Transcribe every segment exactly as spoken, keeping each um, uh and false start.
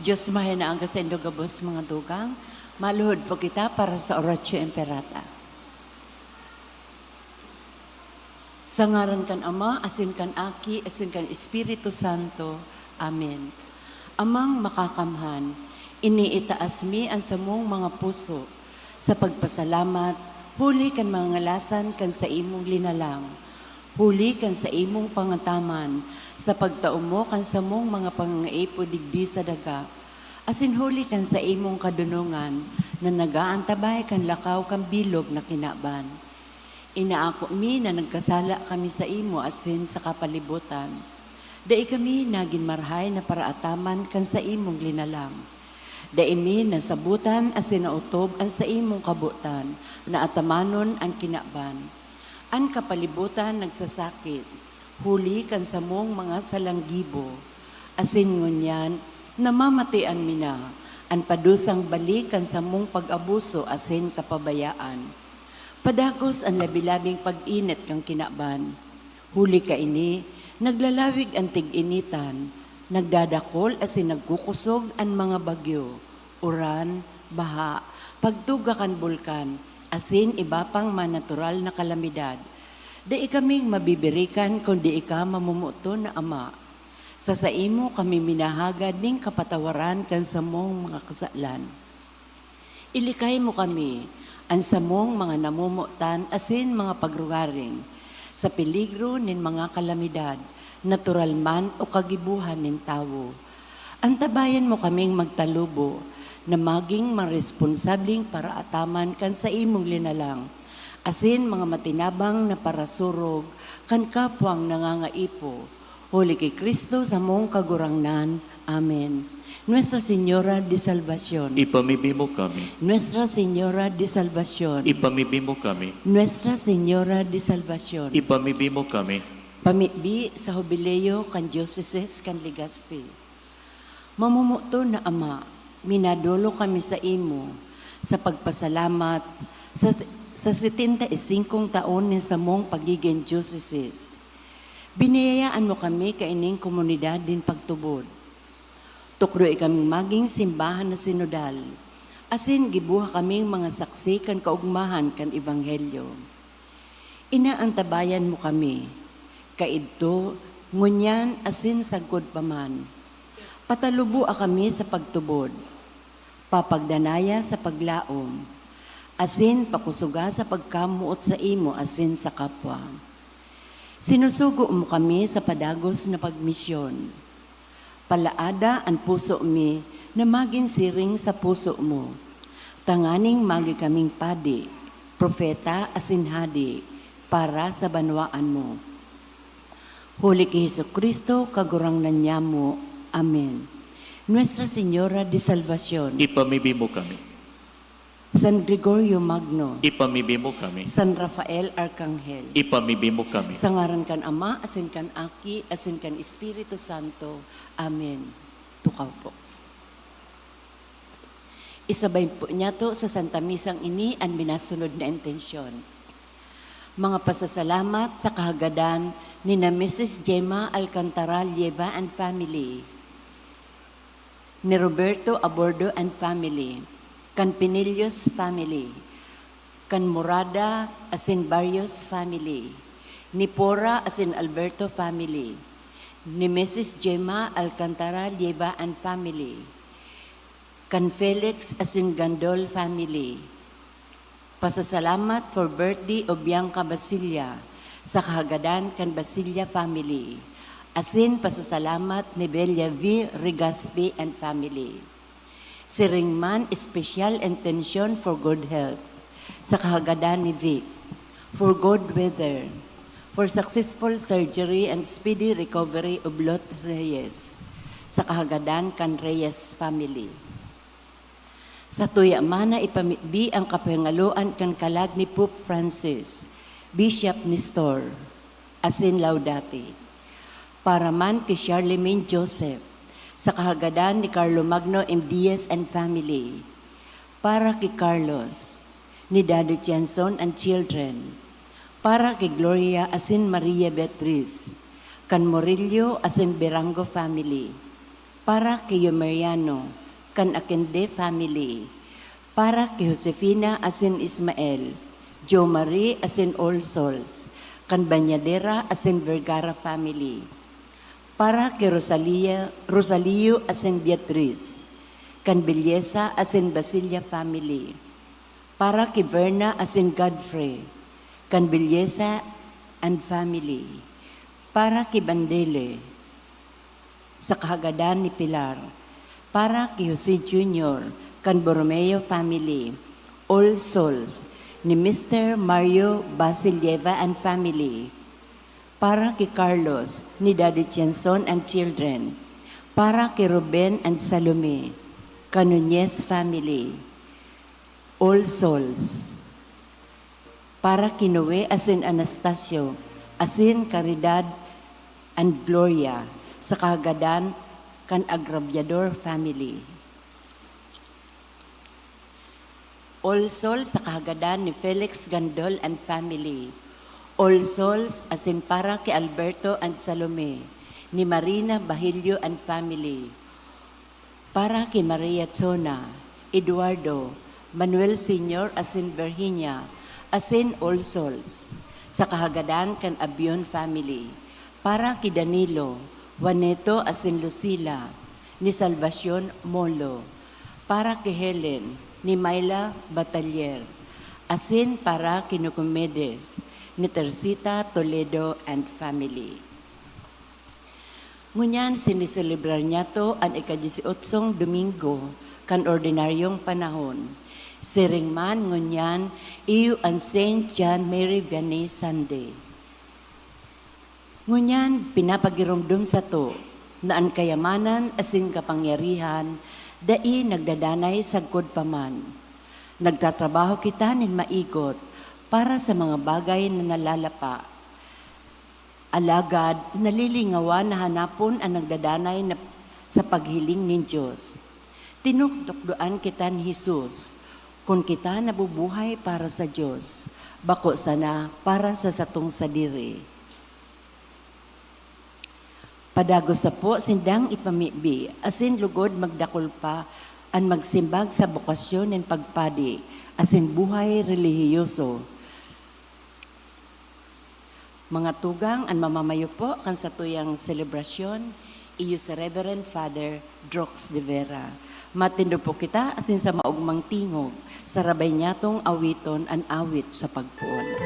Dios mahay na aga saindo gabos, mga tugang. Maluhod po kita para sa Oratio Imperata. Sa ngaran kan Ama, asin kan Aki, asin kan Espiritu Santo. Amen. Amang Makakamhan, iniitaas mi an samong mga puso sa pagpasalamat huli kan mga ngalasan kan saimong linalang, huli kan saimong pangataman sa pagtao mo kan samong mga pangangaipo digdi sa daga, asin huli kan saimong kadonongan na nag-aantabay kan lakaw kan bilog na kinaban. Inaako mi na nagkasala kami saimo asin sa kapalibotan. Dai kami nagin marahay na paraataman kan saimong linalang. Dai mi nasabotan asin naotob an saimong kabotan na atamanon an kinaban. An kapalibotan nagsasakit, huli kan samong mga salang gibo, asin ngunyan namamatean mi na an padusang balik kan samong pag-abuso asin kapabayaan. Padagos an labi-labing pag-init kan kinaban. Huli kaini, naglalawig an tig-initan, nagdadakol asin nagkukosog an mga bagyo, uran, baha, pagtuga kan bulkan, asin iba pang mga natural na kalamidad. Dai kaming mabibirikan kun dai ka mamomoton na Ama. Sa saimo kami minahagad nin kapatawaran kan samong mga kasalan. Ilikay mo kami, an samong mga namomotan asin mga pagrugaring, sa peligro nin mga kalamidad, natural man o kagibohan nin tawo. Antabayan mo kaming magtalubo na magin maresponsableng paraataman kan saimong linalang, asin mga matinabang na parasurog kan kapwang nangangaipo, huli ki Cristo samong Kagurangnan. Amen. Nuestra Señora de Salvacion. Ipamibi mo kami. Nuestra Señora de Salvacion. Ipamibi mo kami. Nuestra Señora de Salvacion. Ipamibi mo kami. Pamibi sa Hubileo kan Diocese kan Legazpi. Mamomoton na Ama, minadolok kami saimo sa pagpasalamat sa, sa setenta y singkong taon nin samong pagigin diocese. Biniyayaan mo kami kaining komunidad nin pagtubod. Tukdoe kaming magin simbahan na sinodal, asin gibuha kaming mga saksi kan kaogmahan kan Ebanghelyo. Inaantabayan mo kami, kaidto, ngunyan asin sagkod pa man. Pataluboa kami sa pagtubod, papagdanaya sa paglaom, asin pakusoga sa pagkamoot saimo asin sa kapwa. Sinusugo mo kami sa padagos na pagmisyon. Palaada an puso mi na magin siring sa puso mo, tanganing magi kaming padi, propeta asin hadi para sa banwaan mo. Huli ki Jesu-Cristo, Kagurangnan nyamo. Amen. Nuestra Señora de Salvacion. Ipamibi mo kami. San Gregorio Magno. Ipamibi mo kami. San Rafael Arkanghel. Ipamibi mo kami. Sa ngaran kan Ama, asin kan Aki, asin kan Espiritu Santo. Amen. Tukaw po. Isabay po niyato sa Santa Misang ini an minasunod na intensyon. Mga pasasalamat sa kahagadan ni na Missus Gemma Alcantara Lleva and family, ni Roberto Abordo and family, kan Pinillos family, kan Morada asin Barrios family, ni Pora asin Alberto family, ni Missus Gemma Alcantara Lleva and family, kan Felix asin Gandol family. Pasasalamat for birthday of Bianca Basilia sa kahagadan kan Basilia family, asin pasasalamat ni Bella V Regaspi and family. Siring man, special intention for good health sa kahagadan ni Vic, for good weather, for successful surgery and speedy recovery of Lot Reyes sa kahagadan kan Reyes family. Satuya man na ipamibi an kapahingaloan kan kalag ni Pope Francis, Bishop Nestor, asin Laudate. Para man ki Charlemagne Joseph, sa kahagadan ni Carlo Magno M Diaz and family. Para ki Carlos, ni Daddy Tianson and children. Para ki Gloria asin Maria Beatriz, kan Murillo asin Berango family. Para ki Yomeriano, kan Akende family. Para ki Josefina asin Ismael, Jo Marie asin All Souls, kan Bañadera asin Vergara family. Para ki Rosalia, Rosalio asin Beatriz, kan Belleza asin Basilia family. Para ki Verna asin Godfrey, kan Belleza and family. Para ki Bandele, sa kahagadan ni Pilar. Para ki Jose Junior, kan Borromeo family. All Souls, ni Mister Mario Basilieva and family. Para ki Carlos, ni Daddy Jenson and children. Para ki Ruben and Salome, kan Nunez family. All Souls. Para ki Noe asin Anastasio, asin Caridad and Gloria, sa kahagadan kan Agraviador family. All Souls sa kahagadan ni Felix Gandol and family. All Souls asin para ki Alberto and Salome, ni Marina Bahilio and family. Para ki Maria Chona, Eduardo, Manuel Senior asin Virginia, asin All Souls, sa kahagadan kan Abion family. Para ki Danilo, Juaneto asin Lucila, ni Salvacion Molo. Para ki Helen, ni Myla Batalier, asin para ki Nicomedes, ni Teresita Toledo and family. Ngunyan siniselebrar niyato an ika-diyesyotsong Domingo kan ordinaryong panahon. Siring man ngunyan, iyo an Saint John Mary Vianney Sunday. Ngunyan, pinapagiromdom sato na an kayamanan asin kapangyarihan dai nagdadanay sagkod pa man. Nagtatrabaho kita nin maigot para sa mga bagay na nalalapa. Alagad nalilingawan na hanapon an nagdadanay na sa paghiling nin Dios. Tinutukdoan kita ni Jesus, kun kita nabubuhay para sa Dios, bako sana para sa satong sadiri. Padagos sapo sindang ipamibi, asin lugod magdakul pa an magsimbag sa bokasyon nin pagpadi asin buhay relihiyoso. Mga tugang, an mamamayo po kan satuyang selebrasyon, iyo si Reverend Father Drox de Vera. Matindog po kita asin sa maogmang tingog, sarabay niyatong awiton an awit sa pagpoon.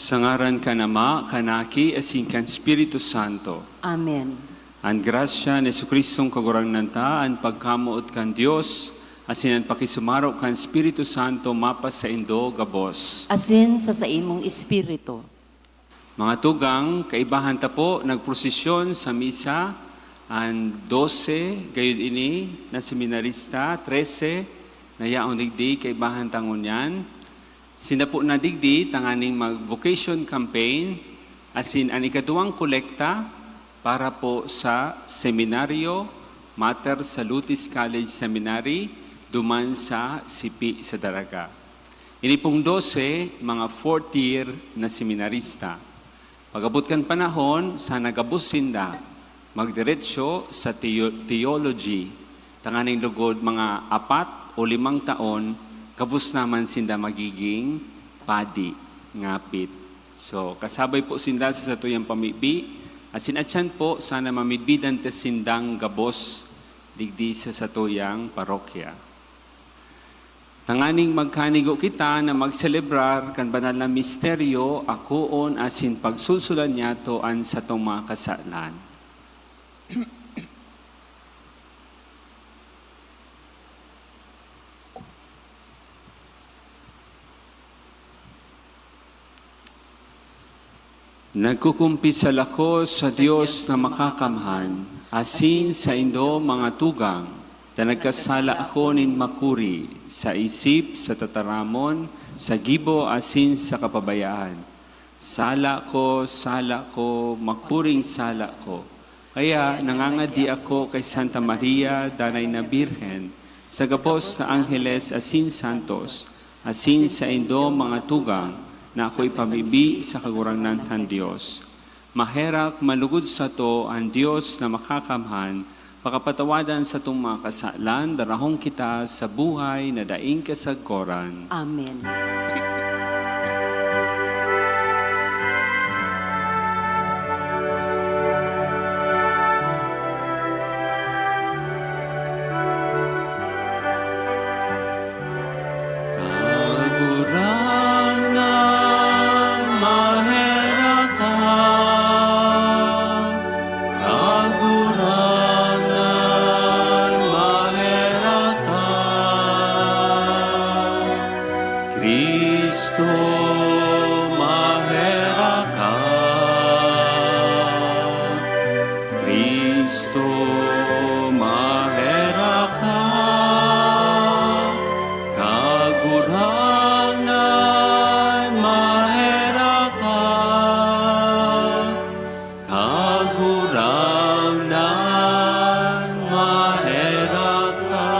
Sa ngaran kan Ama, kan Aki, asin kan Espiritu Santo. Amen. An grasya ni Jesu-Cristong Kagurangnan ta, an pagkamoot kan Dios, asin an pakisumaro kan Espiritu Santo mapasaindo gabos. Asin sa saimong espiritu. Mga tugang, kaibahan ta po nagprosesyon sa misa, an dose, gayod ini na seminarista, trese, na yaon digdi, kaibahan ta ngunyan. Sinda po na digdi tanganing mag-vocation campaign, asin an ikaduwang kolekta para po sa Seminaryo Mater Salutis College Seminary, duman sa Sipi sa Daraga. Ini pong dose, mga fourth year na seminarista. Pag-abot kan panahon, sana gabos sinda magdiretso sa teo-, theology, tanganing lugod mga apat o limang taon, gabos naman sinda magiging padi, ngapit. So, kasabay po sinda sa satuyang pamibi, asin atyan po, sana mamidbidan ta sindang gabos digdi sa satuyang parokya. Tanganing magkanigo kita na magselebrar kan banal na misteryo, akoon asin pagsulsulan niyato an satong mga kasalan. Nagkukumpisal ako sa Dios na Makakamhan, asin saindo, mga tugang, ta nagkasala ako nin makuri, sa isip, sa tataramon, sa gibo, asin sa kapabayaan. Sala ko, sala ko, makuring sala ko. Kaya nangangadi ako kay Santa Maria, Danay na Birhen, sa gabos na angheles asin santos, asin saindo, mga tugang, na ako ipamibi sa Kagurangnan kan Dios. Maherak malugod sato an Dios na Makakamhan, pakapatawadan satong mga kasalan, darahon kita sa buhay na daing kasagkoran. Amen. Kagurangnan, maherak ka. Kagurangnan, maherak ka. Cristo, maherak ka. Cristo, maherak ka. Kagurangnan, maherak ka. Kagurangnan, maherak ka.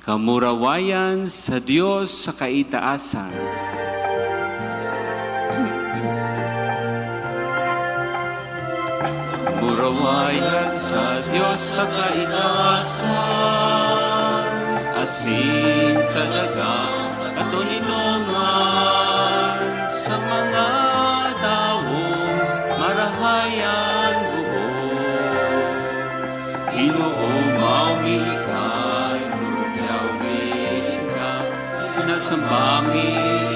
Kamurawayan sa Dios sa kaitaasan. Kamurawayan sa Dios sa kaitaasan, asin sa dagang katoninongan, sa mga tawong marahay an buhok. Ginoo, maumi ka, inugyaw mi ika, sinasamba mi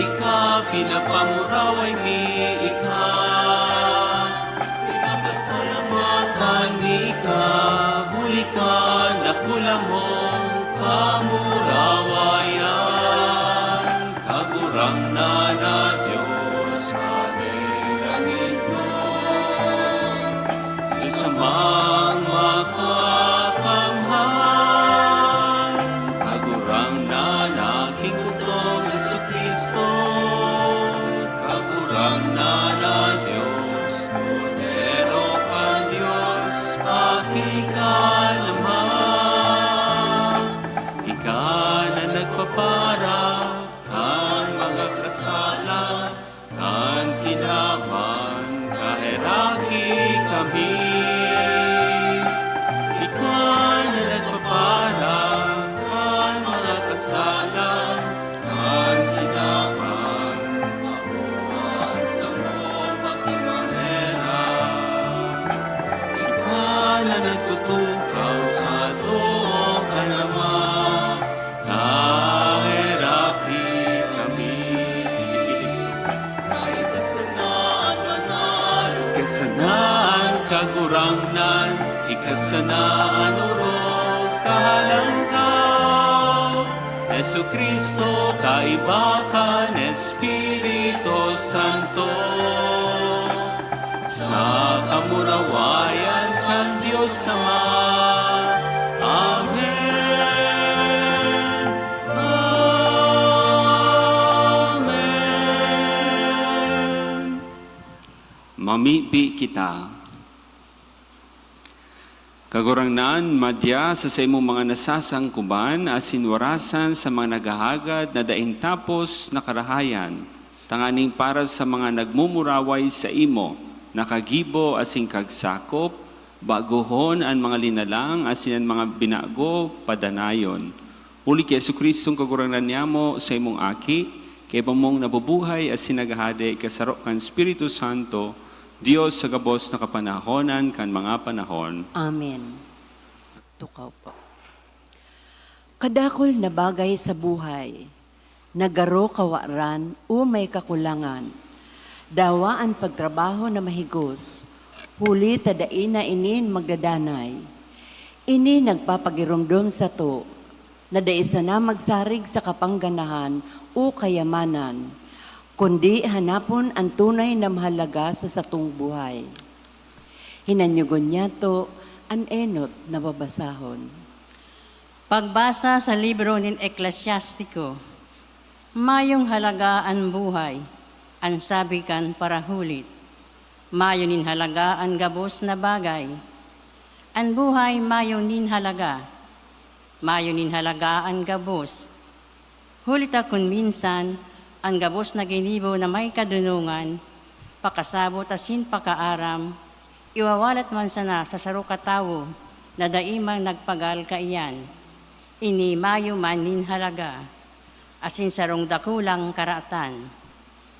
ika, pinapamuraway mi ika. Pinapasalamatan mi ka, huli kan dakula mong kamurawayan. Kagurangnan na Dios, Padre langitnon, Dios Amang makakamhan, Kagurangnan na Ginoo kong Jesu-Cristo, Kagurangnan na Dios, Kordero kan Dios, Aki ka naman. Ika na nagpapara kan mga kasalan kan kinaban, kaheraki kami. Ika na nagpapara kan mga kasalan kan kinaban, akoa sa mong pakimaherak. Ika na nagtutukaw sa too kan Ama, kaheraki kami. Sana an Kagurangnan, ika sana an orog, kahalang ka, Jesu-Cristo, kaiba kan Espiritu Santo, sa kamurawayan kan Dios Ama. Amen. Amen. Mamibi kita. Kagurangnan, madya sa saimong mga nasasangkuban asin warasan sa mga naghahagad na daing tapos na karahayan, tanganing para sa mga nagmumuraway saimo, nakagibo asin kagsakop, bagohon an mga linalang asin an mga binago padanayon. Huli ki Jesu-Cristong Kagurangnan niamo, saimong Aki, kaiba mong nabubuhay asin naghahade kasaro kan Espiritu Santo, Dios sa gabos na kapanahonan kan mga panahon. Amen. Tukaw po. Kadakul na bagay sa buhay, na garo kawaran o may kakulangan, dawa an pagtrabaho na mahigos, huli ta dai na ini magdadanay. Ini nagpapagiromdom sato na dai sana magsarig sa kapangganahan o kayamanan, kundi hanapon an tunay na mahalaga sa satong buhay. Hinanyogon niyato an enot na babasahon. Pagbasa sa libro nin Eklesyastiko. Mayong halaga an buhay, an sabi kan parahulit. Mayo nin halaga an gabos na bagay. An buhay mayo nin halaga. Mayo nin halaga an gabos. Huli ta kun minsan, an gabos na ginibo na may kadonongan, pakasabot asin pakaaram, iwawalat man sana sa saro ka tawo na dai man nagpagal kaiyan. Ini mayo man nin halaga, asin sarong dakulang karatan.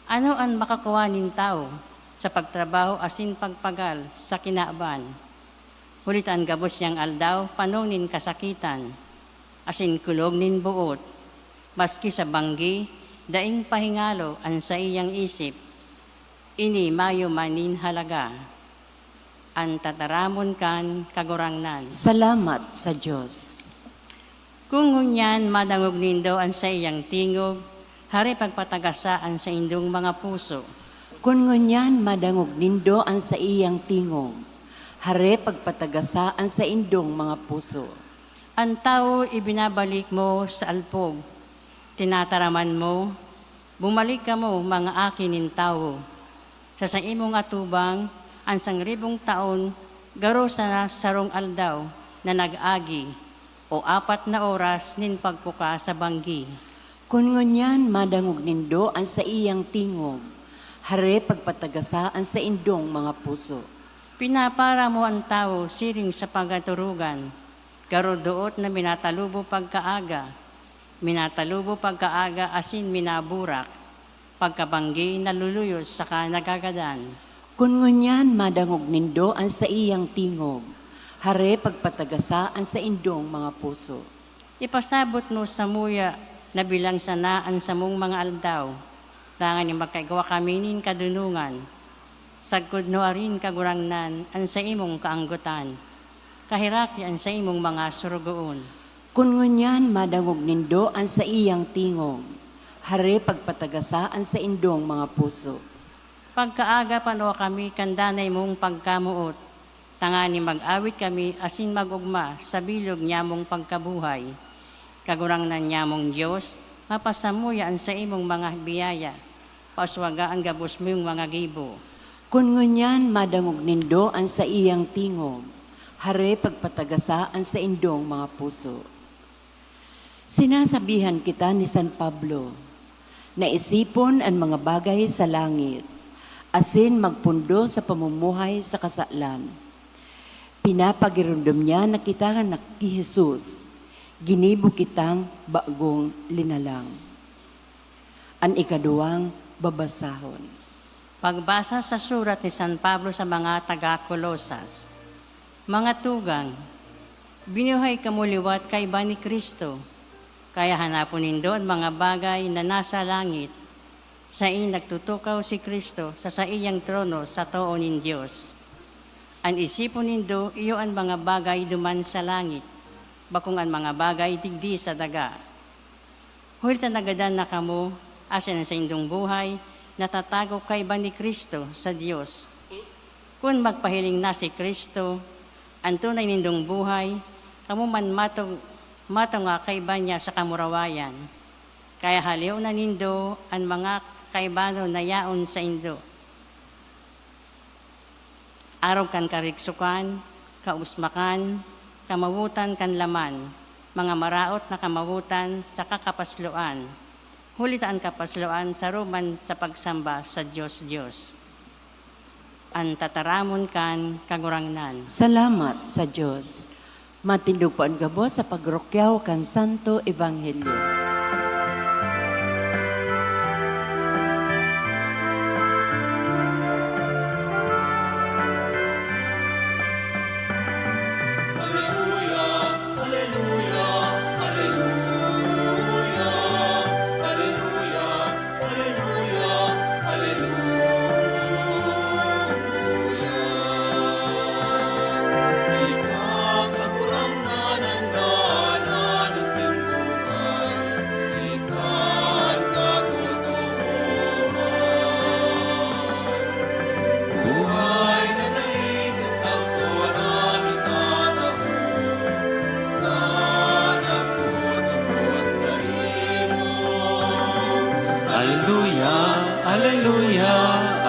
Ano an makakuha nin tawo sa pagtrabaho asin pagpagal sa kinaban? Huli ta an gabos niyang aldaw pano nin kasakitan, asin kulog nin boot. Maski sa banggi, daing pahingalo an saiyang isip. Ini mayo man nin halaga. An tataramon kan Kagurangnan. Salamat sa Dios. Kun ngunyan madangog nindo an saiyang tingog, hare pagpatagasa an saindong mga puso. Kun ngunyan madangog nindo an saiyang tingog, hare pagpatagasa an saindong mga puso. An tawo ibinabalik mo sa alpog, tinataraman mo, bumalik kamo, mga aki nin tawo. Sa saimong atubang, an sangribong taon garo sana sarong aldaw na nag-agi, o apat na oras nin pagpuka sa banggi. Kun ngunyan madangog nindo an saiyang tingog, hare pagpatagasa an saindong mga puso. Pinapara mo an tawo siring sa pagaturugan, garo doot na minatalubo pagkaaga, minatalubo pagkaaga asin minaburak, pagkabanggi naluluyos saka nagagadan. Kun ngunyan madangog nindo an saiyang tingog, hare pagpatagasa an saindong mga puso. Ipasabot mo samuya na bilang sana an samong mga aldaw, tanganing magkaigwa kami nin kadonongan. Sagkod nuarin, Kagurangnan, an saimong kaanggotan. Kaheraki an saimong mga sorogoon. Kun ngunyan madangog nindo an saiyang tingog, hare pagpatagasa an saindong mga puso. Pagkaaga panua kami kan danay mong pagkamoot, tanganing mag-awit kami asin mag-ogma sa bilog nyamong pagkabuhay. Kagurangnan nyamong Dios, mapasamuya an saimong mga biyaya, pauswaga an gabos mong mga gibo. Kun ngunyan madangog nindo an saiyang tingog, hare pagpatagasa an saindong mga puso. Sinasabihan kita ni San Pablo na isipon an mga bagay sa langit, asin magpundo sa pamumuhay sa kasalan. Pinapagiromdom niya na kita na ki Jesus, ginibo kitang bagong linalang. An ikaduwang babasahon. Pagbasa sa surat ni San Pablo sa mga taga Colosas. Mga tugang, binuhay kamo liwat kaiba ni Cristo, kaya hanapon nindo an mga bagay na nasa langit, Sain nagtutukaw si Cristo sa saiyang trono sa too nin Dios. An isipon nindo iyo an mga bagay duman sa langit, bakong an mga bagay digdi sa daga. Huli ta nagadan na kamo, asin an saindong buhay natatago kaiba ni Cristo sa Dios. Kun magpahiling na si Cristo, an tunay nindong buhay, kamo man matong, matunga kaiba niya sa kamurawayan. Kaya haleon na nindo an mga kaibanon na yaon saindo. Arog kan karigsokan, kausmakan, kamawotan kan laman, mga maraot na kamawotan saka kapasloan, huli ta an kapasloan saro man sa pagsamba sa Dios-Dios. An tataramon kan Kagurangnan. Salamat sa Dios. Matindog po an gabos sa pagrukyaw kan Santo Ebanghelyo. Aleluya, aleluya, aleluya, aleluya, aleluya, aleluya. Ika, Kagurangnan, an dalan asin buhay. Ika an katotoohan. Buhay na dai kasagwaran itatao, sana putupot saimo. Aleluya, aleluya,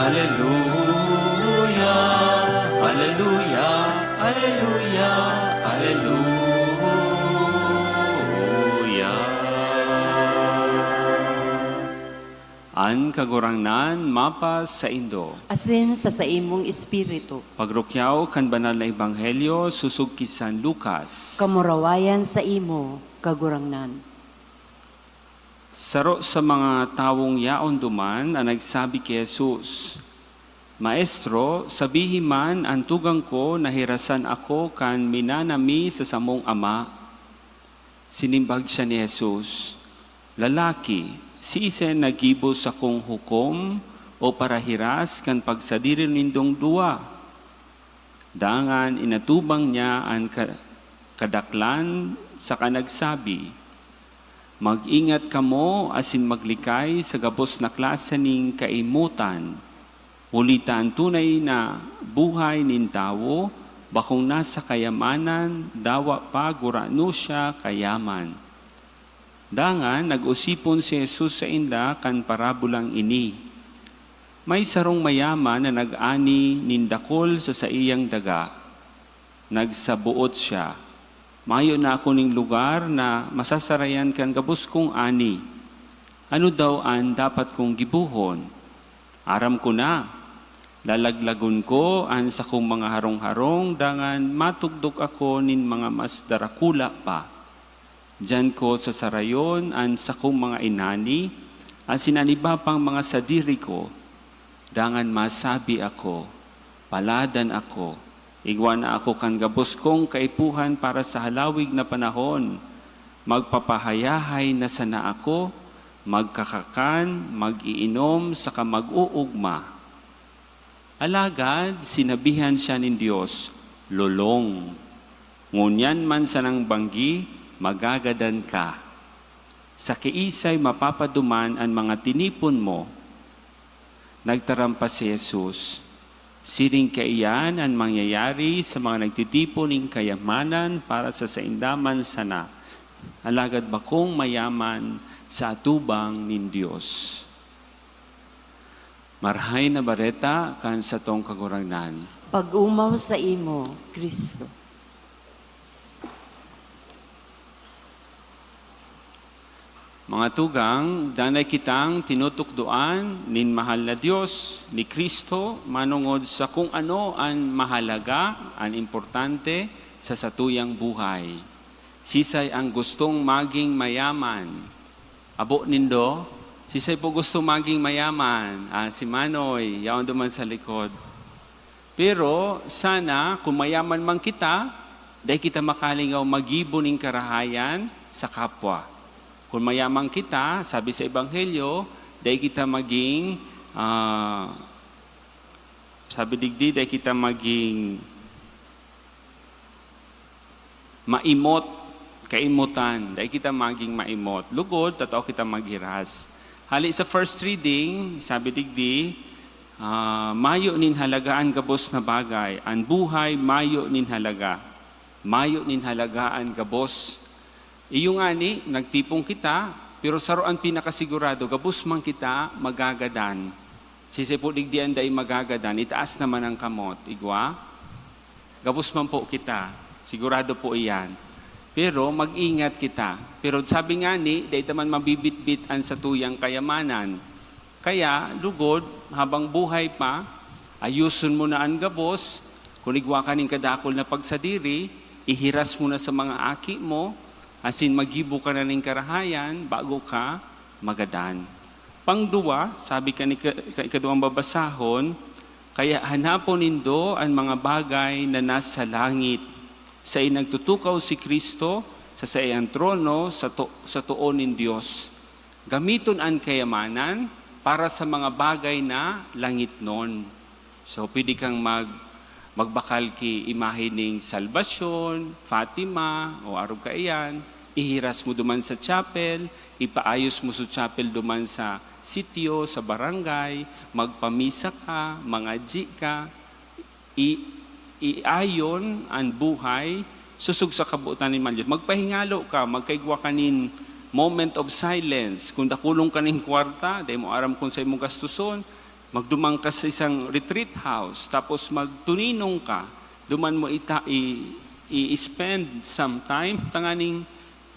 aleluya, aleluya, aleluya, aleluya. An Kagurangnan mapasaindo. Asin sa saimong espiritu. Pagrukyaw kan Banal na Ebanghelyo sosog ki San Lucas. Kamurawayan saimo, Kagurangnan. Saro sa mga tawong yaon duman an nagsabi ki Jesus, "Maestro, sabihi man an tugang ko na hirasan ako kan minanami sa samong ama." Sinimbag siya ni Jesus, "Lalaki, siisay an naggibo sakong hukom o parahiras kan pagsadiri nindong duwa?" Dangan inatubang niya an ka-, kadaklan saka nagsabi, "Mag-ingat kamo asin maglikay sa gabos na klase nin kaimotan, huli ta an tunay na buhay nin tawo bakong nasa kayamanan, dawa pa gurano siya kayaman." Dangan nag-osipon si Jesus sainda kan parabolang ini, "May sarong mayaman na nag-ani nin dakul sa saiyang daga. Nagsaboot siya, 'Mayo na ako nin lugar na masasarayan kan gabos kong ani. Ano daw an dapat kong gibohon? Aram ko na! Lalaglagon ko an sakong mga harong-harong dangan matugdok ako nin mga mas darakula pa. Diyan ko sasarayon an sakong mga inani asin an iba pang mga sadiri ko, dangan masabi ako, 'Paladan ako, igwa na ako kan gabos kong kaipuhan para sa halawig na panahon. Magpapahayahay na sana ako, magkakakan, mag-iinom, saka mag-oogma.'" Alagad sinabihan siya nin Dios, "Lolong, ngunyan man sanang banggi, magagadan ka. Sa kiisay mapapaduman an mga tinipon mo?" Nagtaram pa si Jesus, "Siring kaiyan an mangyayari sa mga nagtitipon nin kayamanan para sa sainda man sana, alagad bakong mayaman sa atubang nin Dios." Marahay na Bareta kan satong Kagurangnan. Pag-omaw saimo, Cristo. Mga tugang, danay kitang tinutukdoan nin mahal na Dios, ni Cristo, manongod sa kung ano an mahalaga, an importante sa satuyang buhay. Sisay ang gustong maging mayaman? Abo nindo, sisay po gusto maging mayaman? Ah, si Manoy, yaon duman sa likod. Pero sana, kung mayaman man kita, dai kita makalingaw maggibo nin karahayan sa kapwa. Kung mayaman kita, sabi sa Ebanghelyo, Dai kita maging, ah, sabi digdi, dai kita maging maimot, kaimotan. Dai kita maging maimot. Lugod, tatao kita maghiras. Hali sa first reading, sabi digdi, ah, "Mayo nin halaga an gabos na bagay. An buhay mayo nin halaga." Mayo nin halaga an gabos. Iyo ngani, nagtipon kita, pero saro an pinakasigurado, gabos man kita magagadan. Sisay po digdi an dai magagadan, itaas naman ang kamot, igwa? Gabos man po kita, sigurado po iyan. Pero mag-ingat kita. Pero sabi ngani, dai ta man mabibitbit an satuyang kayamanan. Kaya, lugod, habang buhay pa, ayoson mo na an gabos, kun igwa ka nin kadakul na pagsadiri, ihiras mo na sa mga aki mo, asin maggibo ka na nin karahayan bago ka magadan. Pangduwa, sabi kan ika-, kan ikaduwang babasahon, "Kaya hanapon nindo an mga bagay na nasa langit, sain nagtutukaw si Cristo sa saiyang trono sa to-, sa too nin Dios." Gamiton an kayamanan para sa mga bagay na langitnon. So, pwede kang mag-, magbakal ki imahe ning Salvacion, Fatima, o arog kaiyan. Ihiras mo duman sa chapel, ipaayos mo sa chapel duman sa sitio, sa barangay, magpamisa ka, mangadyi ka, i-, iayon an buhay sosog sa kabotan nin Dios. Magpahingalo ka, magkaigwa ka nin moment of silence. Kung dakulon ka nin kwarta, dai mo aram kung saimo gastoson, magduman ka sa isang retreat house, tapos magtuninong ka. Duman mo ita-, i-, i-spend some time, tanganing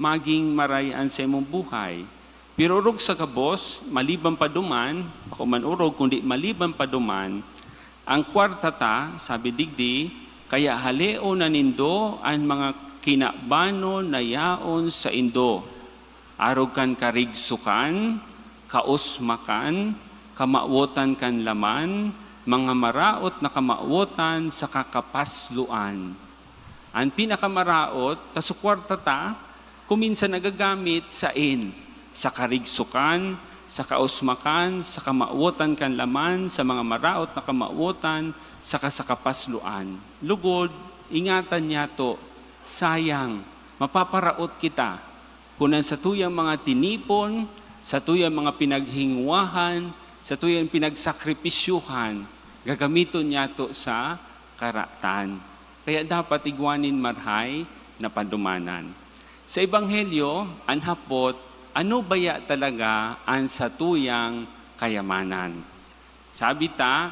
maging maray an saimong buhay. Pero orog sa gabos, maliban pa duman, bako man orog, kundi maliban pa duman, ang kwarta ta, sabi digdi, "Kaya haleon na nindo an mga kinabanon na yaon saindo, arog kan karigsokan, kausmakan, kamawotan kan laman, mga maraot na kamawotan, saka kapasloan." An pinakamaraot, ta sa kwarta ta, kuminsan nagagamit sain, sa karigsokan, sa kausmakan, sa kamawotan kan laman, sa mga maraot na kamawotan, saka sa kapasloan. Lugod, ingatan niyato, sayang, mapaparaot kita. Kun an satuyang mga tinipon, satuyang mga pinaghingwahan, satuyang pinagsakripisyohan, gagamiton niyato sa karatan. Kaya dapat igwa nin marhay na padumanan. Sa Ebanghelyo, an hapot, ano baya talaga an satuyang kayamanan? Sabi ta,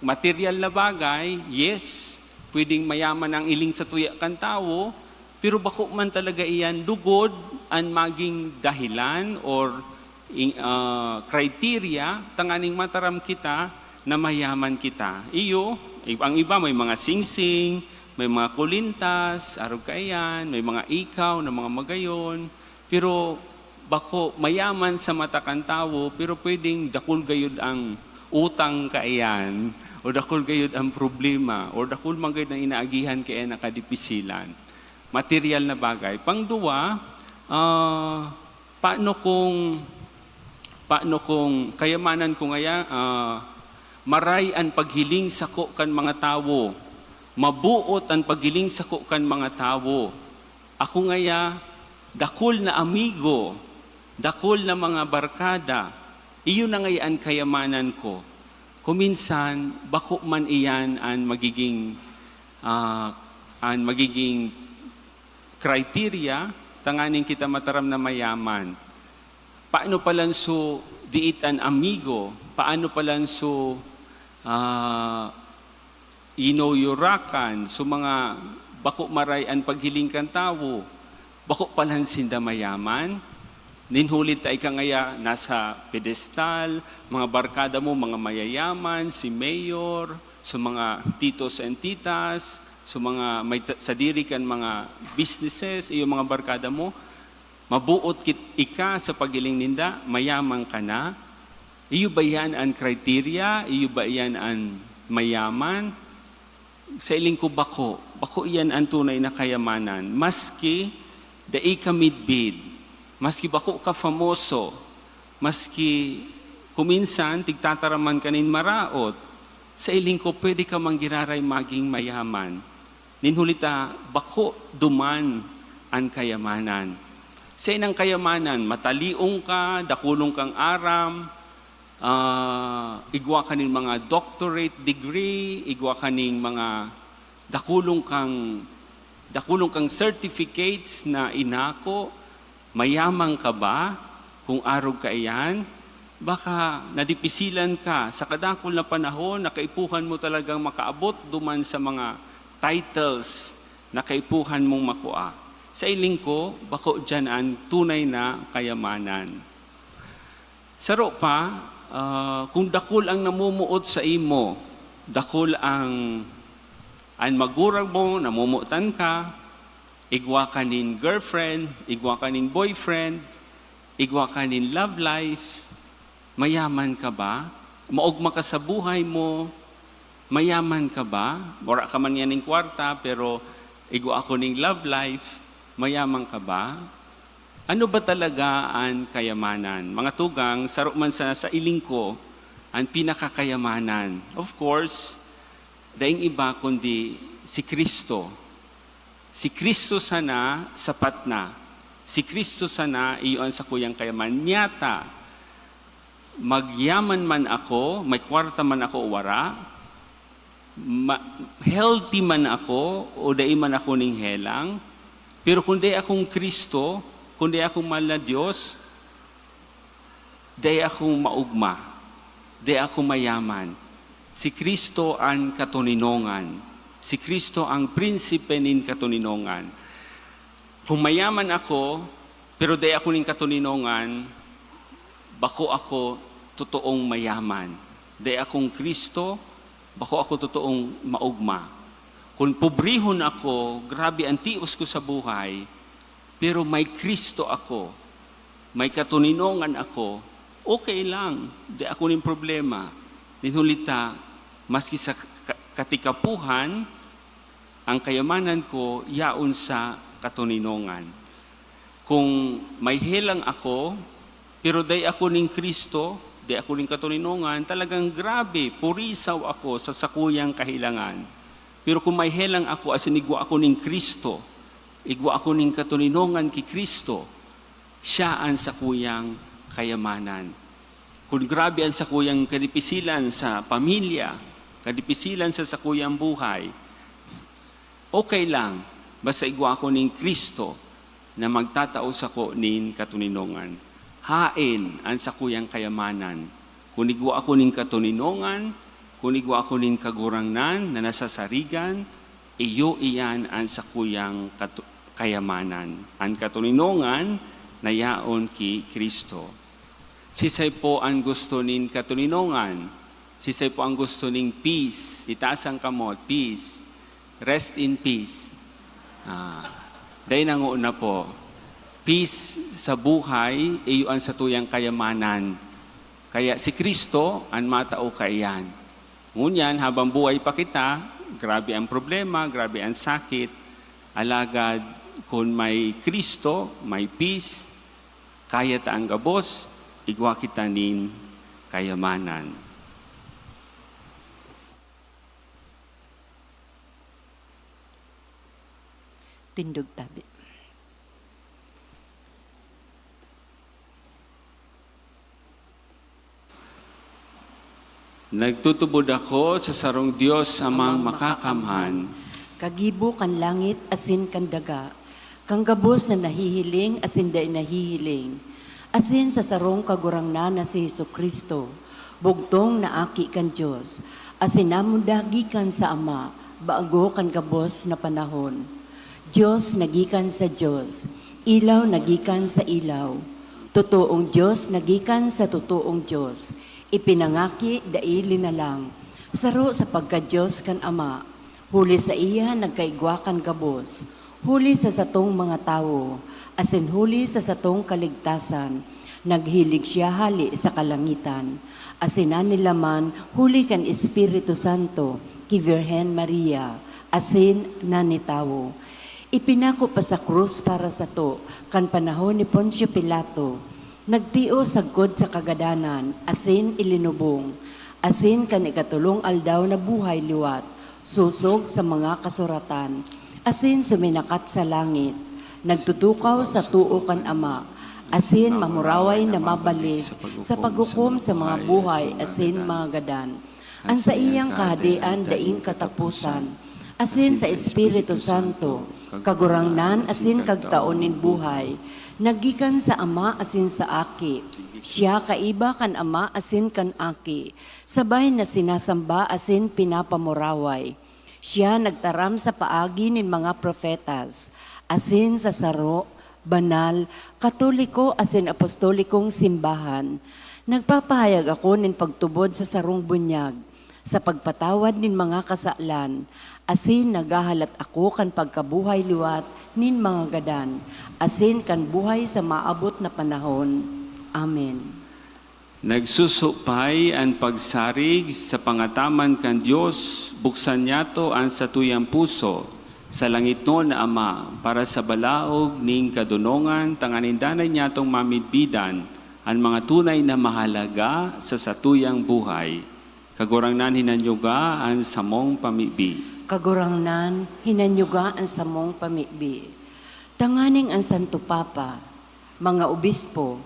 material na bagay, yes, pwedeng mayaman ang hiling sa tuya kan tawo, pero bako man talaga iyan lugod an maging dahilan or in-, ah, criteria tanganing mataram kita na mayaman kita. Iyo, ib-, ang iba may mga singsing, may mga kulintas, arog kaiyan, may mga ikaw na mga magayon, pero bako mayaman sa mata kan tawo, pero pwedeng dakul gayud ang utang kaiyan, o dakul gayud ang problema, o dakul man gayud ang inaagihan kaiyan na kadipisilan. Material na bagay. Pangduwa, ah, paano kung, paano kung kayamanan ko ngaya, ah, maray an paghiling sako kan mga tawo, mabuot an paghiling sako kan mga tawo. Ako ngaya, dakul na amigo, dakul na mga barkada, iyo na ngaya an kayamanan ko. Kuminsan, bako man iyan an magiging, ah, an magiging criteria tanganing kita mataram na mayaman. Paano palan so diit an amigo? Paano palan so, ah, inuyurakan, so mga bako maray an paghiling kan tawo, bako palan sinda mayaman? Nin huli ta ika ngaya nasa pedestal, mga barkada mo, mga mayayaman, si mayor, so mga titos and titas, so mga may ta-, sadiri kan mga businesses, iyo mga barkada mo, mabuot kit-, ika sa paghiling ninda, mayaman ka na? Iyo ba iyan an criteria? Iyo ba iyan an mayaman? Sa hiling ko, bako. Bako iyan an tunay na kayamanan. Maski dai ka midbid, maski bako ka famoso, maski Kung minsan, tigtataraman ka nin maraot, sa iling ko, pwede ka man giraray maging mayaman. Nin huli ta, bako duman an kayamanan. Sa inang kayamanan, mataliong ka, dakulong kang aram, ah, igwa ka nin mga doctorate degree, igwa ka nin mga dakulong kang, dakulong kang certificates na inako, mayaman ka ba? Kung arog ka iyan, baka nadipisilan ka sa kadakul na panahon na kaipuhan mo talagang makaabot duman sa mga titles na kaipuhan mong makua. Sa iling ko, bako diyan an tunay na kayamanan. Saro pa, ah, kung dakul ang namumuot sa imo, dakul ang, an magurang mo, namomotan ka, igwa ka nin girlfriend, igwa ka nin boyfriend, igwa ka nin love life, mayaman ka ba? Maogma ka sa buhay mo, mayaman ka ba? Wara ka man nganing kwarta, pero igwa ako ning love life, mayaman ka ba? Ano ba talaga an kayamanan? Mga tugang, saro man sa, sa iling ko, an pinakakayamanan. Of course, daing iba kundi si Cristo. Si Cristo sana sapat na. Si Cristo sana iyo an sakuyang kayaman. Nyata, magyaman man ako, may kwarta man ako o wara, ma-, healthy man ako o dai man ako ning helang, pero kun dai akong Cristo, kun dai akong mahal na Dios, dai ako maogma, dai ako mayaman. Si Cristo an katoninongan. Si Cristo ang prinsipe nin katoninongan. Kung mayaman ako, pero dai ako nin katoninongan, bako ako totoong mayaman. Dai akong Cristo, bako ako totoong maogma. Kun pobrehon ako, grabe an tios ko sa buhay, pero may Cristo ako, may katoninongan ako, okay lang, di ako nin problema. Nin huli ta, maski sa ka-, katikapuhan, ang kayamanan ko yaon sa katoninongan. Kung may helang ako, pero dai ako nin Cristo, dai ako nin katoninongan, talagang grabe, purisaw ako sa sakuyang kahelangan. Pero kung may helang ako, asin igwa ako nin Cristo, igwa ako nin katoninongan ki Cristo, siya an sakuyang kayamanan. Kun grabe an sakuyang kadipisilan sa pamilya, kadipisilan sa sakuyang buhay, okay lang, basta igwa ako nin Cristo na magtatao sako nin katoninongan. Haen an sakuyang kayamanan. Kun igwa ako nin katoninongan, kun igwa ako nin Kagurangnan na nasasarigan, iyo iyan an sakuyang katu-, kayamanan. An katoninongan na yaon ki Cristo. Sisay po an gusto nin katoninongan? Sisay po ang gusto ning peace? Itaas ang kamot, peace. Rest in peace. Ah, dai na ngona po. Peace sa buhay, iyo an satuyang kayamanan. Kaya si Cristo an matao kaiyan. Ngunyan, habang buhay pa kita, grabe ang problema, grabe ang sakit. Alagad kun may Cristo, may peace, kaya ta an gabos, igwa kita nin kayamanan. Tindog tabi. Nagtutubod ako sa sarong Dios, Amang Makakamhan, kagibo kan langit asin kan daga, kan gabos na nahihiling asin dai nahihiling, asin sa sarong Kagurangnan na si Jesu-Cristo, bugtong na Aki kan Dios, asin namundag gikan sa Ama, bago kan gabos na panahon. Dios na gikan sa Dios, ilaw na gikan sa ilaw, totoong Dios na gikan sa totoong Dios, ipinangaki, dai linalang, saro sa pagka-Dios kan Ama, huli saiya nagkaigwa kan gabos, huli sa satong mga tawo, asin huli sa satong kaligtasan, naghilig siya hale sa kalangitan, asin nanilaman huli kan Espiritu Santo ki Birhen Maria, asin nanitawo. Ipinako pa sa krus para sato kan panahon ni Poncio Pilato, Nagtios sagkod sa kagadanan, asin ilinubong, asin kan ikatolong aldaw nabuhay liwat, sosog sa mga kasuratan, asin suminakat sa langit. Nagtutukaw sa too kan Ama, asin mamuraway na mabalik sa paghukom sa mga buhay asin mga gadan. An saiyang kahadean daing kataposan, asin sa Espiritu Santo, Kagurangnan asin Kagtao nin buhay, naggikan sa Ama asin sa Aki. Siya kaiba kan Ama asin kan Aki, sabay na sinasamba asin pinapamuraway. Siya nagtaram sa paagi nin mga propetas, asin sa saro, banal, katoliko asin apostolikong simbahan. Nagpapahayag ako nin pagtubod sa sarong bunyag, sa pagpatawad nin mga kasalan, asin naghahalat ako kan pagkabuhay liwat nin mga gadan, asin kan buhay sa maabot na panahon. Amen. Nagsusupay an pagsarig sa pangataman kan Dios, buksan niyato an satuyang puso sa langitnon na Ama para sa balaog ning kadonongan, tanganing danay niyatong mamidbidan an mga tunay na mahalaga sa satuyang buhay. Kagurangnan, hinanyuga an samong pamibi. Kagurangnan, hinanyuga an samong pamibi. Tanganing an Santo Papa, mga obispo,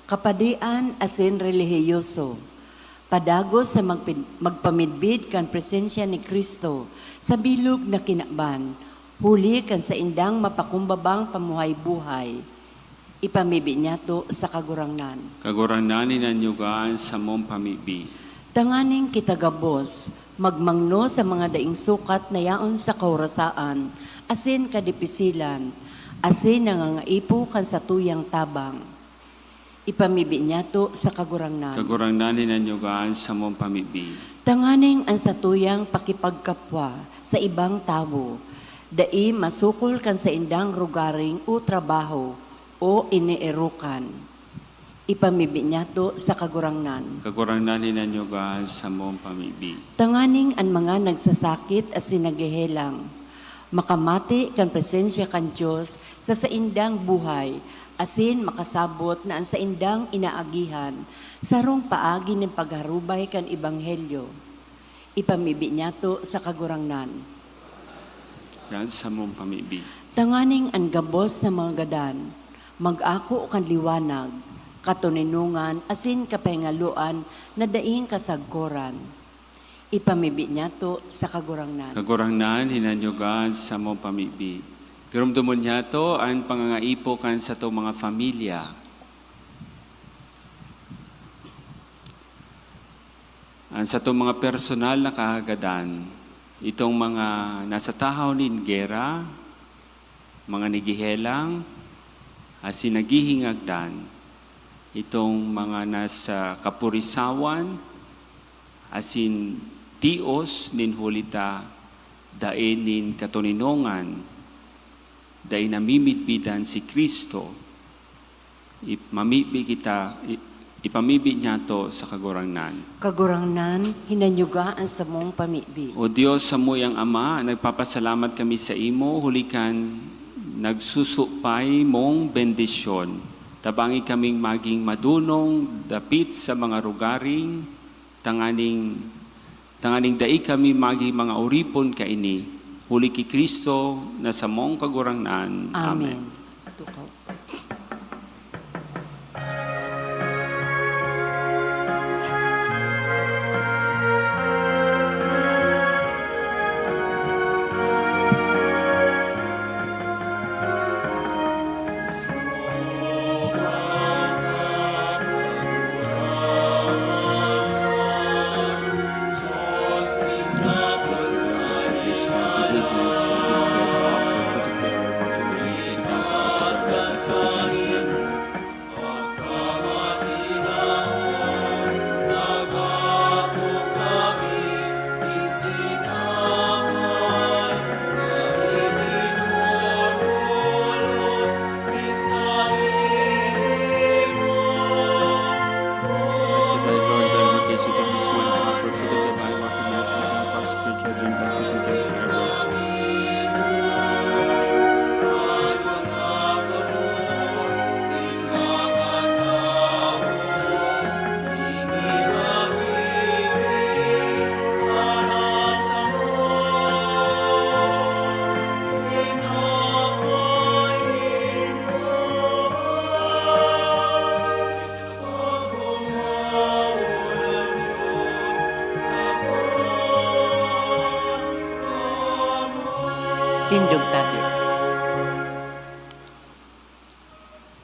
kapadian asin relihiyoso, padagos sa magpid-, magpamidbid kan presensya ni Cristo sa bilog na kinaban, huli kan saindang mapakumbabang pamuhay-buhay. Ipamibi niyato sa Kagurangnan. Kagurangnan, hinanyuga an samong pamibi. Tanganing kita gabos magmangno sa mga daing sukat na yaon sa kahorasaan asin kadipisilan, asin nangangaipo kan satuyang tabang. Ipamibi niyato sa Kagurangnan. Kagurangnan, hinanyuga an samong pamibi. Tanganing an satuyang pakipagkapwa sa ibang tawo dai masukol kan saindang rogaring o trabaho o ineerokan. Ipamibi niyato sa Kagurangnan. Kagurangnan, hinanyuga an samong pamibi. Tanganing an mga nagsasakit asin naghehelang makamate kan presensya kan Dios sa saindang buhay, asin makasabot na an saindang inaagihan sarong paagi nin pagharubay kan Ebanghelyo. Ipamibi niyato sa Kagurangnan. Yan sa mong pamibi. Tanganing an gabos na mga gadan mag-ako kan liwanag, katoninongan, asin kapahingaloan na daing kasagkoran. Ipamibi niyato sa Kagurangnan. Kagurangnan, hinanyuga an samong pamibi. Giromdomon niyato an pangangaipo kan satong mga pamilya. An satong mga personal na kahagadan, itong mga nasa tahaw nin gera, mga naghihelang, asin naghihingagdan, itong mga nasa kapurisawan, asin tios nin huli ta dai nin katoninongan, dai namimidbidan si Cristo, ip-, mamibi kita, i-, ipamibi niyato sa Kagurangnan. Kagurangnan, hinanyuga an samong pamibi. O Dios, samuyang Ama, nagpapasalamat kami sa imo huli kan nagsusupay mong bendisyon. Tabangi kaming magin madunong dapit sa mga rogaring tanganing, tanganing dai kami magin mga oripon kaini, huli ki Cristo na samong Kagurangnan. Amen. Amen. Patukaw. Tindog tabi.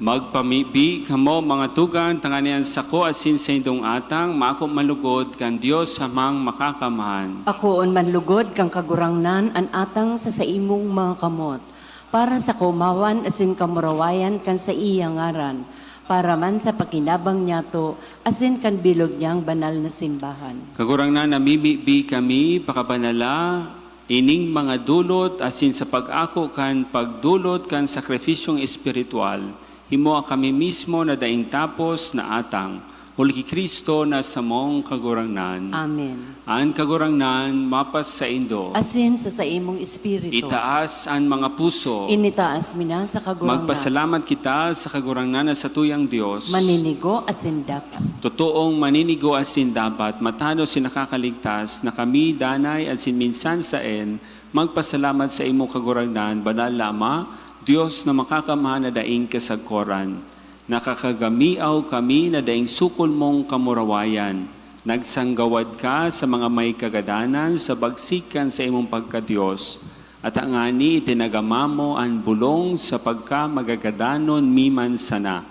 Magpamibi kamo, mga tugang, tanganing an sako asin saindong atang maako man lugod kan Dios Amang Makakamhan. Akoon man lugod kan Kagurangnan an atang sa saimong mga kamot, para sa kaomawan asin kamurawayan kan saiyang ngaran, para man sa pakinabang niyato asin kan bilog niyang banal na simbahan. Kagurangnan, namimibi kami, pakabanala ining mga dulot asin sa pag-ako kan pagdulot kan sakripisyong espiritual, himoa kami mismo na daing tapos na atang, huli ki Cristo na samong Kagurangnan. Amen. An Kagurangnan mapasaindo. Asin sa saimong espiritu. Itaas an mga puso. Initaas mi na sa Kagurangnan. Magpasalamat kita sa Kagurangnan na satuyang Dios. Maninigo asin dapat. Totoong maninigo asin dapat, matanos asin nakakaligtas, na kami danay asin minsan saen magpasalamat saimo, Kagurangnan, Banal na Ama, Dios na Makakamhan na daing kasagkoran. Nakakagamiaw kami na daing sukol mong kamurawayan. Nagsanggawad ka sa mga may kagadanan sa bagsik kan saimong pagka-Dios, at ngani itinagama mo an bolong sa pagkamagagadanon mi man sana.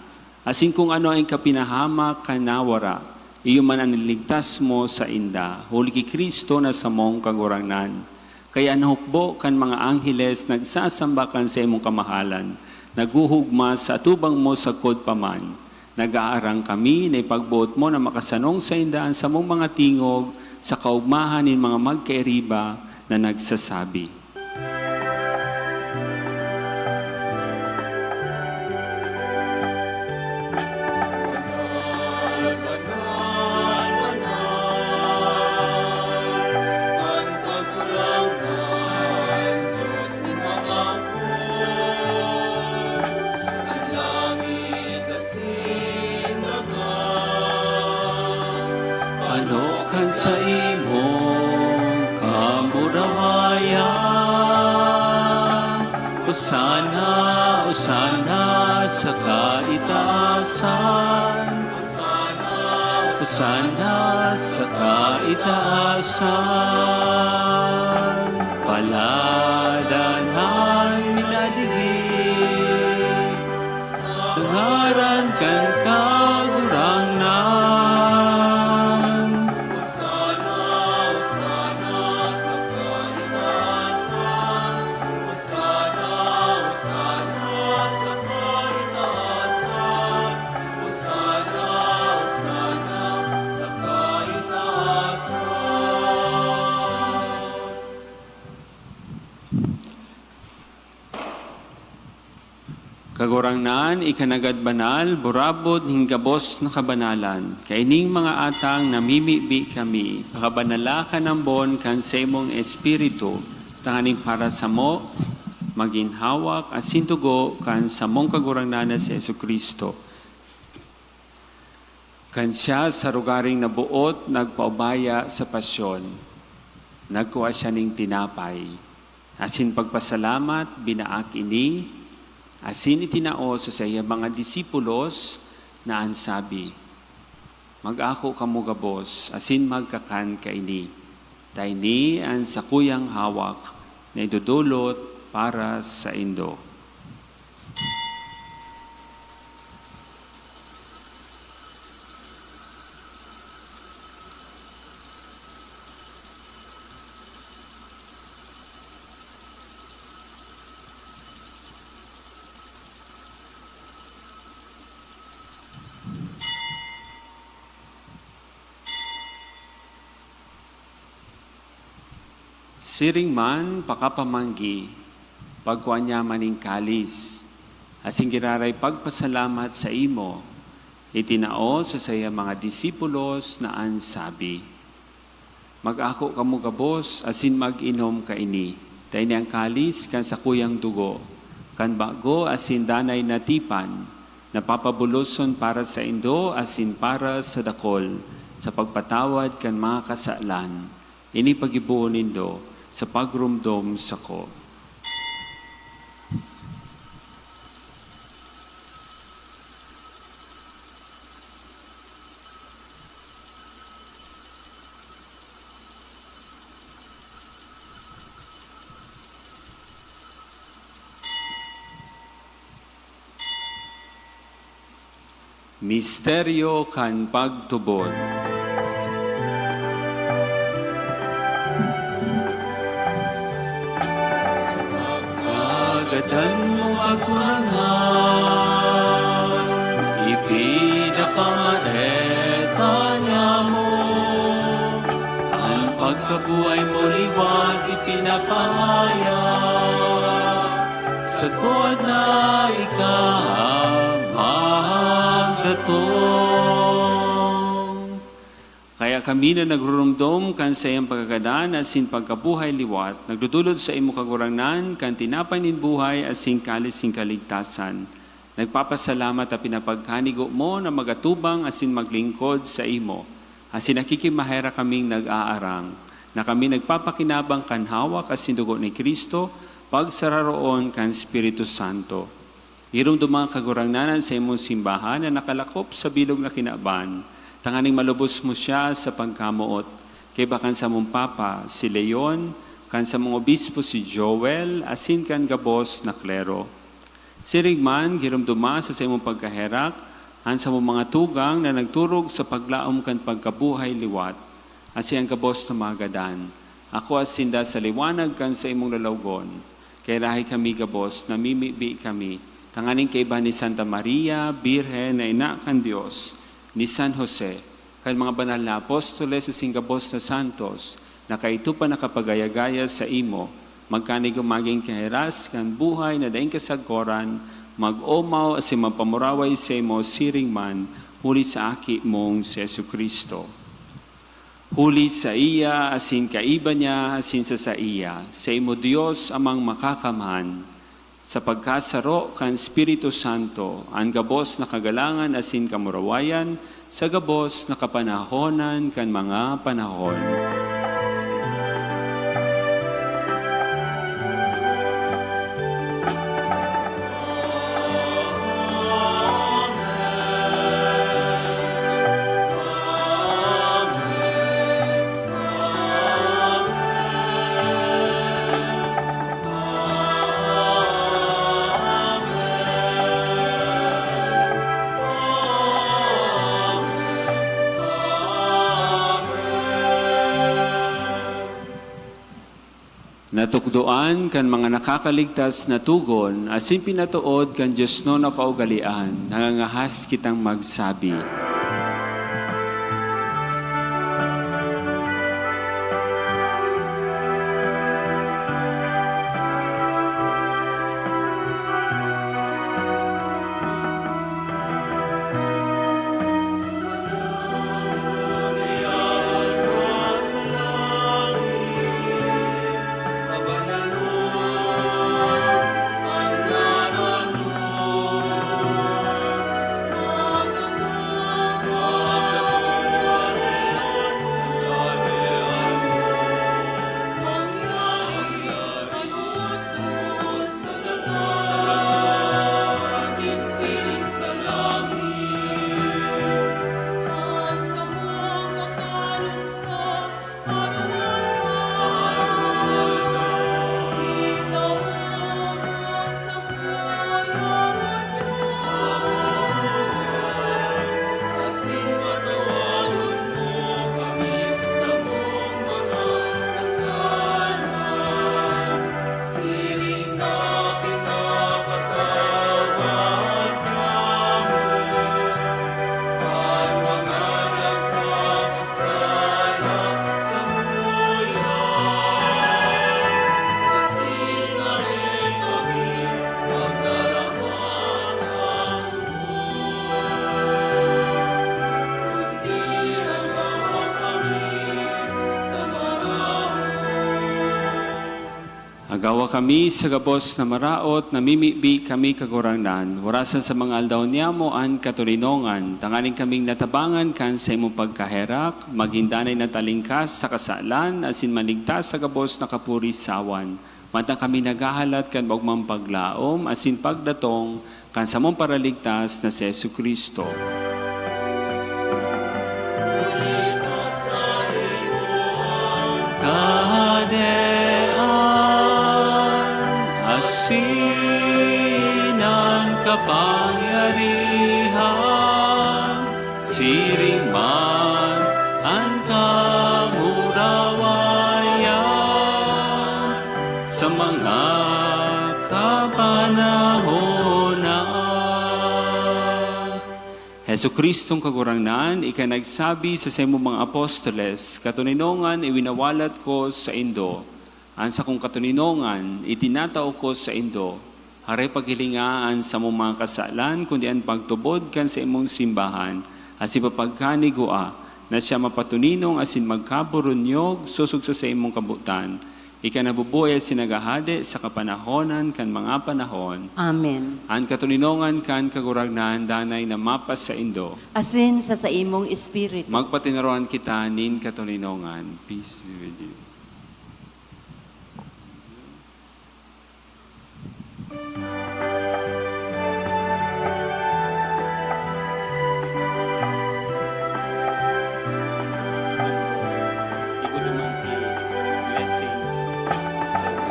Asin kun ano an kapinahamak kan nawara, iyo man an niligtas mo sainda, huli ki Cristo na samong Kagurangnan. Kaya an hukbo kan mga angheles nagsasamba kan saimong kamahalan, naghuhugma sa atubang mo sagkod pa man. Nag-aarang kami na ipagboot mo na makasanong sainda an samong mga tingog sa kaogmahan nin mga magkairiba na nagsasabi, Ano kan saimong kamurawayan? Osana, Osana sa kaitaasan. Osana sa kaitaasan. Paladan an minadigdi sa ngaran kan Kagurangnan. Osana, Osana sa kaitaasan. Osana, Osana sa kaitaasan. Osana, Osana sa kaitaasan. Kagurangnan, ika nanggad banal, burabod nin gabos na kabanalan. Kaining mga atang namimibi kami, pakabanala kan ambon kan saimong Espiritu, tanganing para samo, magin hawak asin dugo kan samong Kagurangnan na si Jesu-Cristo. Kan siya sa rogaring naboot nagpaubaya sa pasyon, nagkua siya nin tinapay, asin pagpasalamat, binaak ini, asin itinao sa saiyang mga disipulos na an sabi, "Mag-ako kamo gabos asin magkakan kaini, ta ini an sakuyang hawak na idodolot para saindo." Siring man, pakapamanggi, pagkua niya man nin kalis, asin giraray pagpasalamat saimo, itinao sa saiyang mga disipulos na an sabi, "Mag-ako kamo gabos asin mag-inom kaini, ta ini an kalis kan sakuyang dugo, kan bago asin danay na tipan, na papaboloson para saindo asin para sa dakol, sa pagpatawad kan mga kasalan. Ini paggibohon nindo sa pagromdom sako." Misteryo kan pagtubod. Kagadan mo, Kagurangnan, ipinapamareta niamo an pagkabuhay mo liwat ipinapahayag, sagkod na ika magdatong. Kaya kami na nagrurumdom kan saiyang pagkagadan asin pagkabuhay liwat, nagdudulot sa imo, Kagurangnan, kan tinapay nin buhay asin kalis nin kaligtasan. Nagpapasalamat ta pinapagkanigo mo na magatubang asin maglingkod sa imo, asin nakikimaherak kaming nag-aarang, na kami nagpapakinabang kan hawak asin dugo ni Cristo, pagsararoon kan Espiritu Santo. Giromdoma, Kagurangnan, an saimong simbahan na nakalakop sa bilog na kinaban, tanganing malubos mo siya sa pagkamoot, kaiba kan samong Papa, si Leon, kan samong Obispo, si Joel, asin kan gabos na klero. Siring man, giromdoma sa saimong pagkaherak an samong mga tugang na nagturog sa paglaom kan pagkabuhay liwat, asin an gabos na mga gadan. Akoa sinda sa liwanag kan saimong lalawgon. Kaya dai kami gabos, namimibi kami, tanganing kaiba ni Santa Maria, Birhen na ina kan Dios, ni San Jose, kan mga banal na apostoles asin gabos na santos, na kaidto pa nakapagaya-gaya saimo, magkanigo magin kahiras kan buhay na daing kasagkoran, mag-omaw asin magpamuraway saimo siring man, huli sa Aki mong si Jesu-Cristo. Huli saiya, asin kaiba niya, asin sa saiya, saimo, Dios Amang Makakamhan, sa pagkasaro kan Espiritu Santo, an gabos na kagalangan asin kamurawayan, sa gabos na kapanahonan kan mga panahon. Natukdoan kan mga nakakaligtas na togon asin pinatood kan diosnon na kaugalean, nangangahas kitang magsabi. Agawa kami sa gabos na maraot, namimibi kami, Kagurangnan, orasan sa mga aldaw niyamo an katoninongan, tanganing kaming natabangan kan saimong pagkaherak, magin danay na talingkas sa kasalan, asin maligtas sa gabos na kapurisawan. Mantang kami naghahalat kan maogmang paglaom asin pagdatong kan samong Paraligtas na si Jesu-Cristo. Kahadean asin an kapangyarihan Siring man an kamurawayan sa mga kapanahonan. Jesu-Cristong Kagurangnan, ika nagsabi sa saimong mga apostoles, "Katoninongan iwinawalat ko saindo, an sakong katoninongan itinatao ko saindo." Hare paghilinga an samong mga kasalan, kundi an pagtubod kan saimong simbahan, asin papagkanigua na siya mapatoninong asin magkaburunyog sosog sa saimong kabotan. Ika nabubuhay asin naghahade sa kapanahonan kan mga panahon. Amen. An katoninongan kan Kagurangnan danay na mapasaindo. Asin sa saimong espiritu. Magpatinaroan kita nin katoninongan. Peace be with you. Blessings.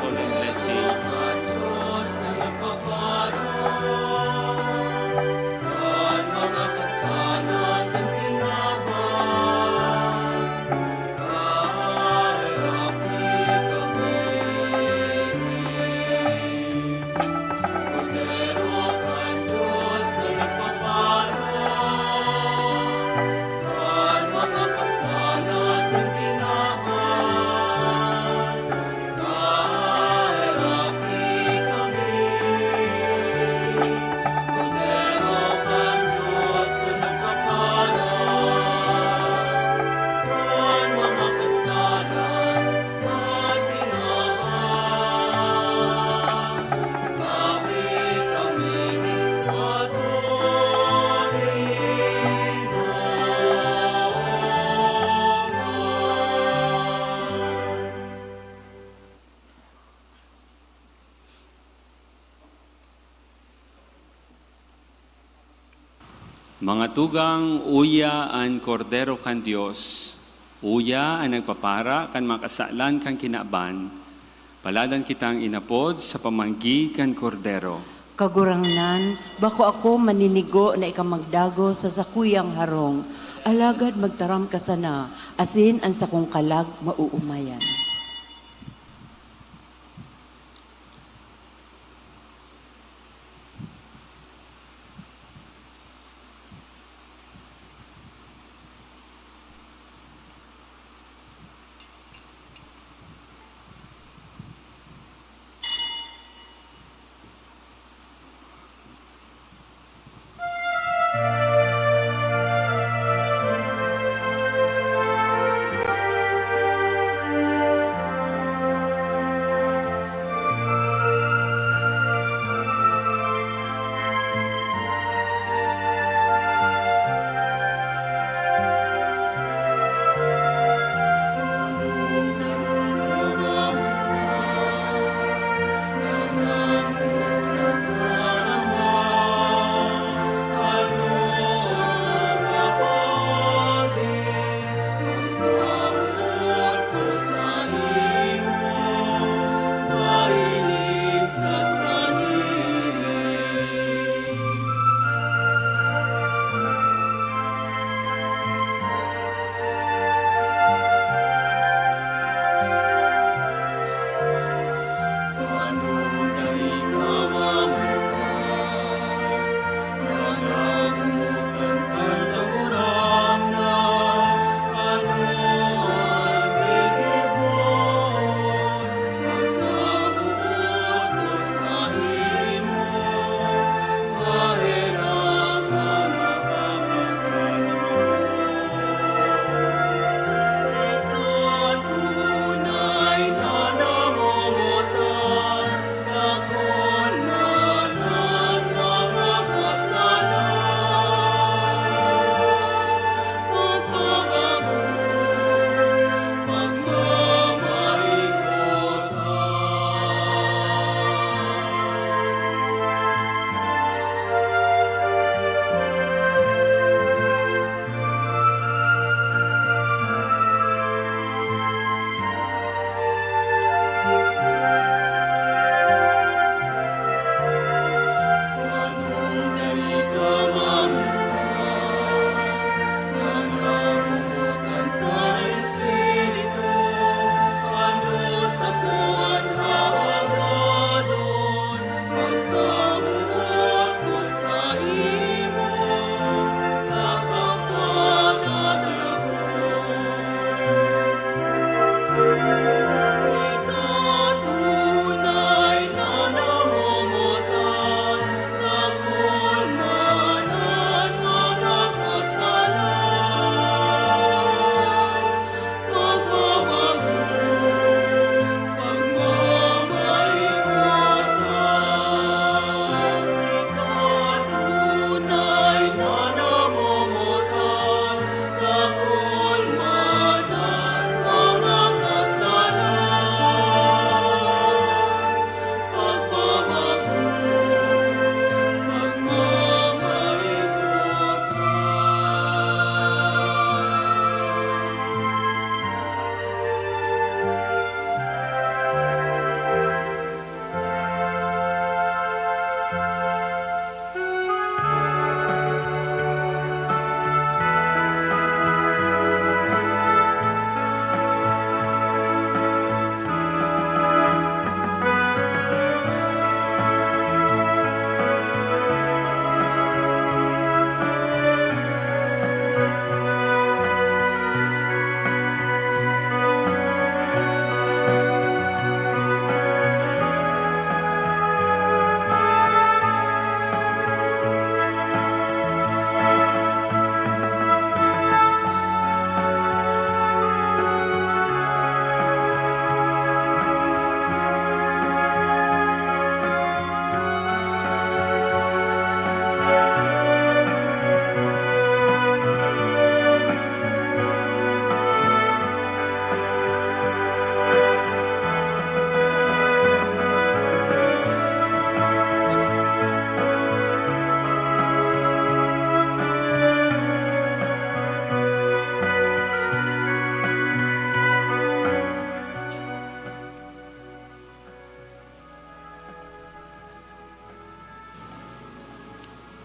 Solemn blessing. Mga tugang, uya an Kordero kan Dios, uya an nagpapara kan mga kasalan kan kinaban. Paladan kitang inapod sa pamanggi kan Kordero. Kagurangnan, bako ako maninigo na ika magdagos sa sakuyang harong, alagad magtaram ka sana, asin an sakong kalag maoomayan.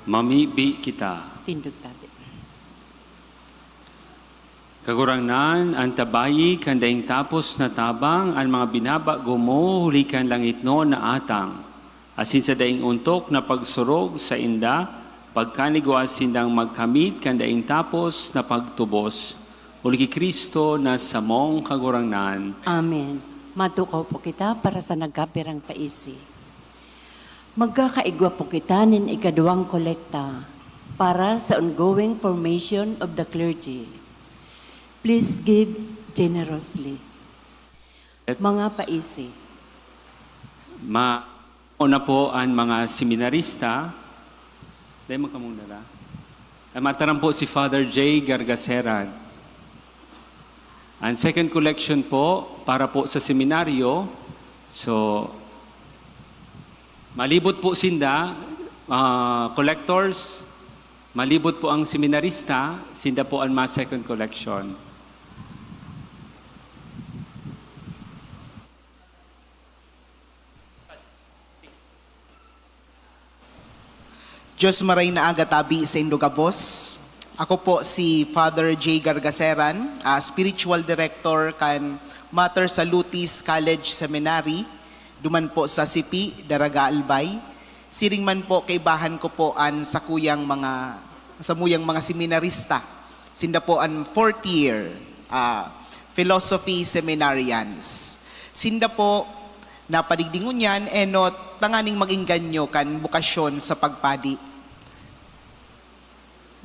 Mamibi kita. Tindog tabi. Kagurangnan, antabayi kan daing tapos na tabang an mga binabago mo huli kan langitnon na atang, asin sa daing ontok na pagsurog sainda, pagkanigwa sindang magkamit kan daing tapos na pagtubos, huli ki Cristo na samong Kagurangnan. Amen. Matukaw po kita para sa nagkapirang paisi. Magkakaigwa po kita nin ikaduwang kolekta para sa ongoing formation of the clergy. Please give generously. Mga paisi. Ma, una po ang mga seminarista. Dahil magkamuna na. Ay, mataram po si Father J. Gargaseran. Ang second collection po, para po sa seminaryo. So, malibot po sinda, ah, collectors, malibot po ang seminarista, sinda po ang mga second collection. Diyos maray na aga tabi saindo gabos. Ako po si Father J. Gargaseran, ah, Spiritual Director kan Mater Salutis College Seminary, duman po sa Sipi, Daraga, Albay. Siring man po, kaibahan ko po an sakuyang mga, samuyang mga seminarista. Sinda po an fourth year, ah, philosophy seminarians. Sinda po, napadigdi ngunyan, enot tanganing mag-engganyo kan bokasyon sa pagpadi.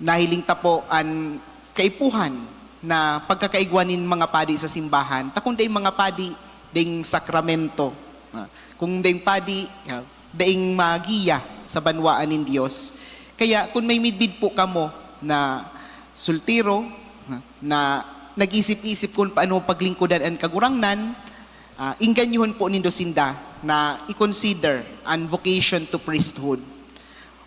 Nahiling ta po an kaipuhan na pagkakaigwa nin mga padi sa simbahan, ta kun daing mga padi, daing sakramento. Ah, kung daing padi, ah, daing magiya sa banwaan nin Dios. Kaya kun may midbid po kamo na sultiro, ah, na nag-isip-isip kun paano paglingkodan an Kagurangnan, ah, engganyohon po nindo sinda na i-consider an vocation to priesthood.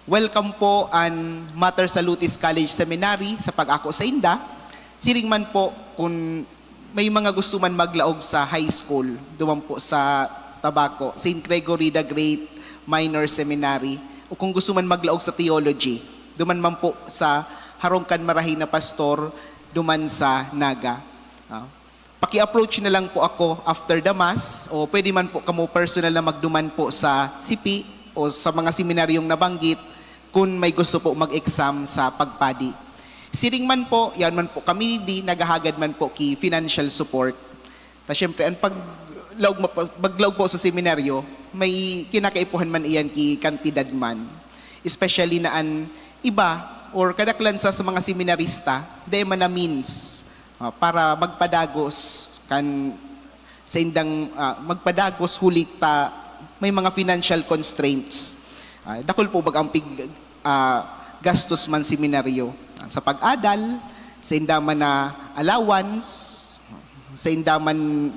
Welcome po an Mater Salutis College Seminary sa pag-ako sainda. Siring man po, kun may mga gusto man maglaog sa high school, duman po sa Tabaco, Saint Gregory the Great Minor Seminary, o kung gusto man maglaog sa theology, duman man po sa harong kan marahay na pastor, duman sa Naga. Ah, paki-approach na lang po ako after the mass, o pwede man po kamo personal na magduman po sa Sipi o sa mga seminaryong nabanggit kun may gusto po mag-exam sa pagpadi. Siring man po, yaon man po kami di, naghahagad man po ki financial support. Ta siyempre, an paglaog mo po, paglaog po sa seminaryo, may kinakaipuhan man iyan ki kantidad man. Especially na an iba or kadaklan sa, sa mga seminarista, dai man na means, ah, para magpadagos kan saindang, ah, magpadagos huli ta may mga financial constraints. Ah, dakul po baga ang pig-, ah, gastos man seminaryo, ah, sa pag-adal, sa inda man na allowance, sa inda man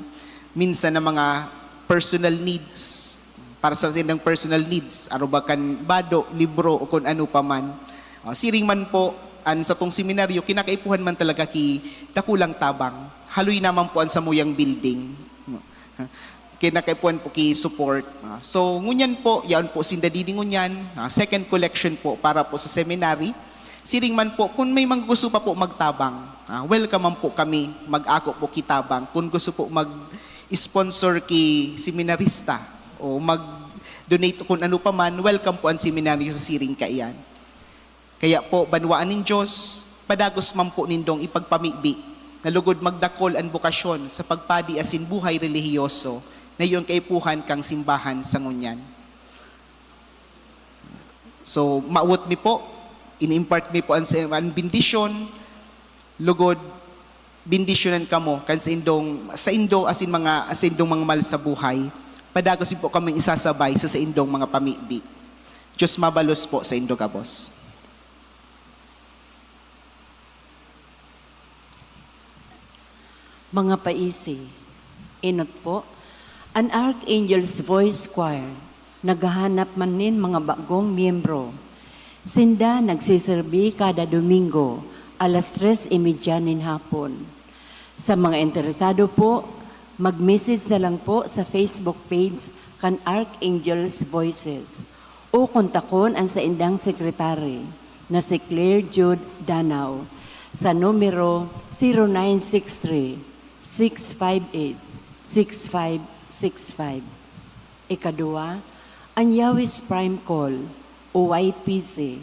minsan na mga personal needs, para sa saindang personal needs, aruba kan bado, libro, o kun ano pa man. Ah, siring man po, an satong seminaryo, kinakaipuhan man talaga ki dakulang tabang. Haloy naman po an samuyang building. Kinakaipuhan po ki support. Ah, so, ngunyan po, yaon po sinda didi ngunyan. Ah, second collection po para po sa seminary. Siring man po, kun may mga gusto pa po magtabang, ah, welcome man po kami, mag-ako po ki tabang. Kun gusto po mag-sponsor ki seminarista o mag-donate kun ano pa man, welcome po an seminaryo sa siring kaiyan. Kaya po, banwaan nin Dios, padagos man po nindong ipagpamibi na lugod magdakol an bokasyon sa pagpadi asin buhay relihiyoso na iyo an kaipuhan kan simbahan sa ngunyan. So, mawot mi po, ini-impart mi po an, an bendisyon, lugod bendisyonan kamo kan saindong, saindo asin mga, saindong mga mahal sa buhay. Padagos mi po kamong isasabay sa saindong mga pamibi. Dios mabalos po saindo gabos. Mga paisi, enot po, an Archangel's Voice Choir naghahanap man nin mga bagong miyembro. Sinda nagseserbi kada Domingo, alas tres y media nin hapon. Sa mga interesado po, mag-message na lang po sa Facebook page kan Archangel's Voices O kontakon an saindang sekretary na si Claire Jude Danao sa numero zero nine six three, six five eight, six five six five. Ikaduwa, an Yawis Prime Call o Y P C.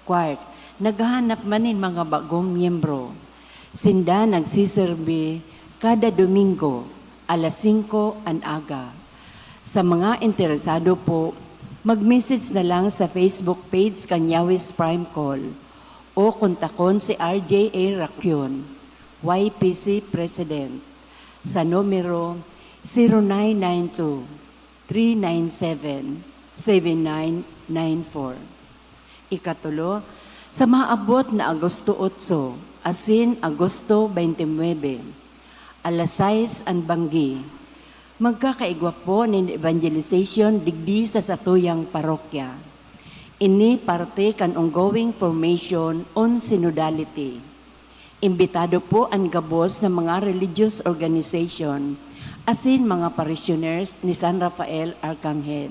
Quark, naghahanap man nin mga bagong miyembro. Sinda nagsiserbi kada Domingo, alas singko an aga. Sa mga interesado po, mag-message na lang sa Facebook page kan Yawis Prime Call o kontakon si R J A Racion, Y P C President, sa numero zero nine nine two, three nine seven, seven nine nine four. Ikatulo, sa maabot na Agosto otso asin Agosto twenty-nine, alas sais an banggi, magkakaigwa po nin evangelization digdi sa satuyang parokya. Ini parte kan ongoing formation on synodality. Imbitado po an gabos na mga religious organization asin mga parishioners ni San Rafael Arcangel.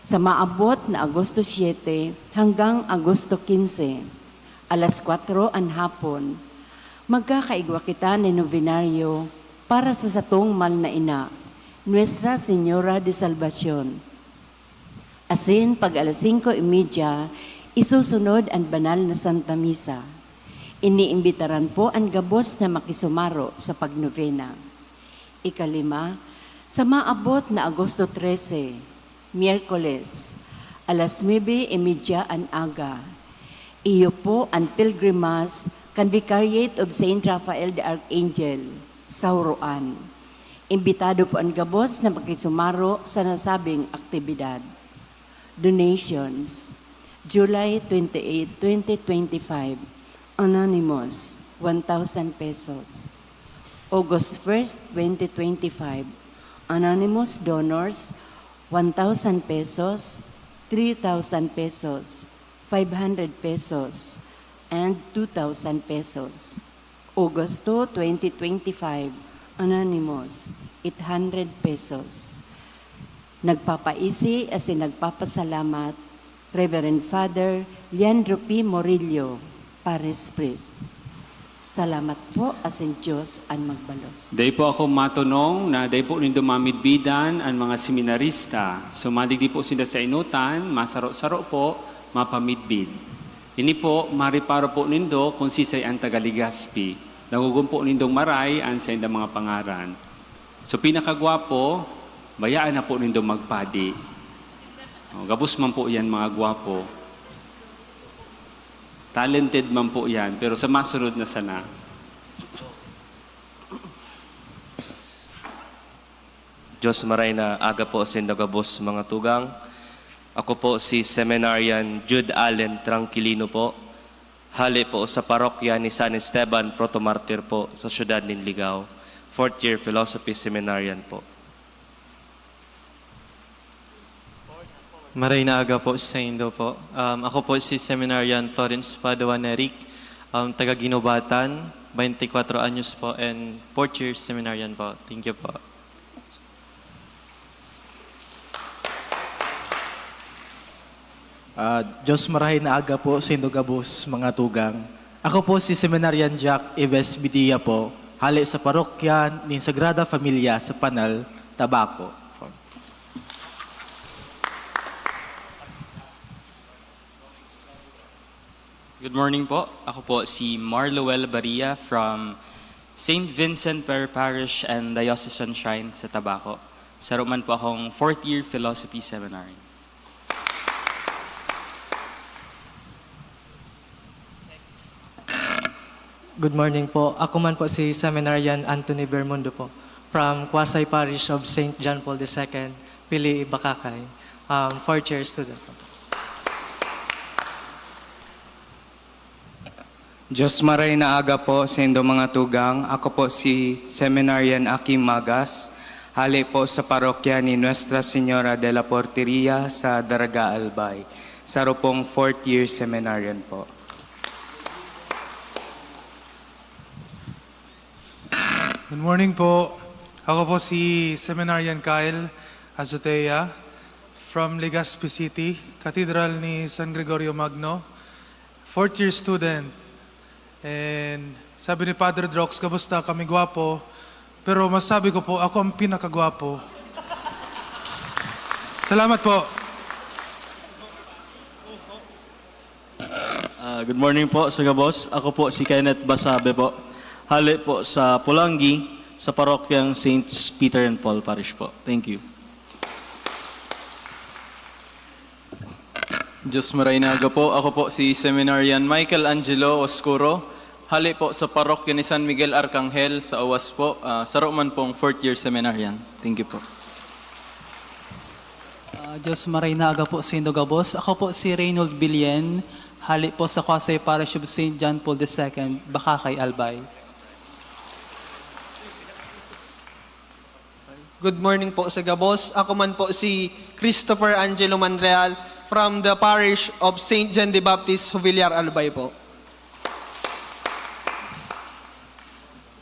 Sa maabot na Agosto siete hanggang Agosto quince, alas kwatro an hapon, magkakaigwa kita nin nobenaryo para sa satong mal na ina, Nuestra Señora de Salvacion. Asin pag alas singko y media, isusunod an banal na Santa Misa. Iniimbitaran po an gabos na makisumaro sa pagnovena. Ikalima, sa maabot na Agosto trese, Miyerkules, alas nuebe y media an aga, iyo po an pilgrim mass kan Vicariate of Saint Raphael the Archangel sa Huroan. Imbitado po an gabos na makisumaro sa nasabing aktibidad. Donations, July twenty-eight, twenty twenty-five, anonymous, one thousand pesos. August first, twenty twenty-five, anonymous donors, one thousand pesos, three thousand pesos, five hundred pesos, and two thousand pesos. Agosto twenty twenty-five, anonymous, eight hundred pesos. Nagpapaisi asin nagpapasalamat, Reverend Father Leandro P. Morillo, Parish Priest. Salamat po, asin Diyos an magbalos. Dai po ako matonong na dai po nindo mamidbidan an mga seminarista. So, madigdi po sinda sa inutan, masaro-saro po, mapamidbid. Ini po, mareparo po nindo kung sisay an taga Legazpi. Nagugumpo nindong maray an saindang mga pangaran. So, pinakagwapo, bayaan na po nindong magpadi. O, gabos man po yan, mga gwapo. Talented man po yan, pero sa masunod na sana. Diyos maray na aga po sa indo gabos, mga tugang. Ako po si Seminarian Jude Allen Tranquilino po. Hale po sa parokya ni San Esteban Protomartir po sa siyudad nin Ligao. Fourth year philosophy seminarian po. Maray na aga po sa indo po. Um, ako po si Seminarian Florence Padua Neric, um, taga Guinobatan, twenty-four anyos po, and fourth year seminarian po. Thank you po. Ah, Diyos maray na aga po sa indo gabos, mga tugang. Ako po si Seminarian Jack Ives Bidia po, hale sa parokya nin Sagrada Familia sa Panal, Tabaco. Good morning po. Ako po si Marloel Baria from Saint Vincent Ferrer Parish and Diocesan Shrine sa Tabaco. Saro man po akong fourth year philosophy seminary. Good morning po. Ako man po si Seminarian Anthony Bermundo po, from Quasi Parish of Saint John Paul the Second, Pili, Bacacay. Um, fourth year student po. Diyos maray na aga po sa indo mga tugang. Ako po si Seminarian Aki Magas, hale po sa parokya ni Nuestra Señora de la Porteria sa Daraga, Albay. Saro pong fourth year seminarian po. Good morning po. Ako po si Seminarian Kyle Azotea, From Legazpi City, Katedral ni San Gregorio Magno, fourth year student. And sabi ni Padre Drox, "Kamusta kami gwapo?" Pero masabi ko po, ako ang pinakagwapo. Salamat po. Ah, good morning po sa gabos. Ako po si Kenneth Basabe po. Hali po sa Polangui, sa parokyang Saints Peter and Paul Parish po. Thank you. Diyos maray na aga po. Ako po si Seminarian Michael Angelo Oscuro. Hali po sa parokya ni San Miguel Arcangel sa Oas po. Ah, saro man pong fourth year seminarian. Thank you po. Ah, Diyos maray na aga po sa indo gabos. Ako po si Reynold Billen, hali po sa Quasi Parish of Saint John Paul the Second, Bacacay, Albay. Good morning po sa gabos. Ako man po si Christopher Angelo Manreal from the parish of Saint John the Baptist, Jovellar, Albay po.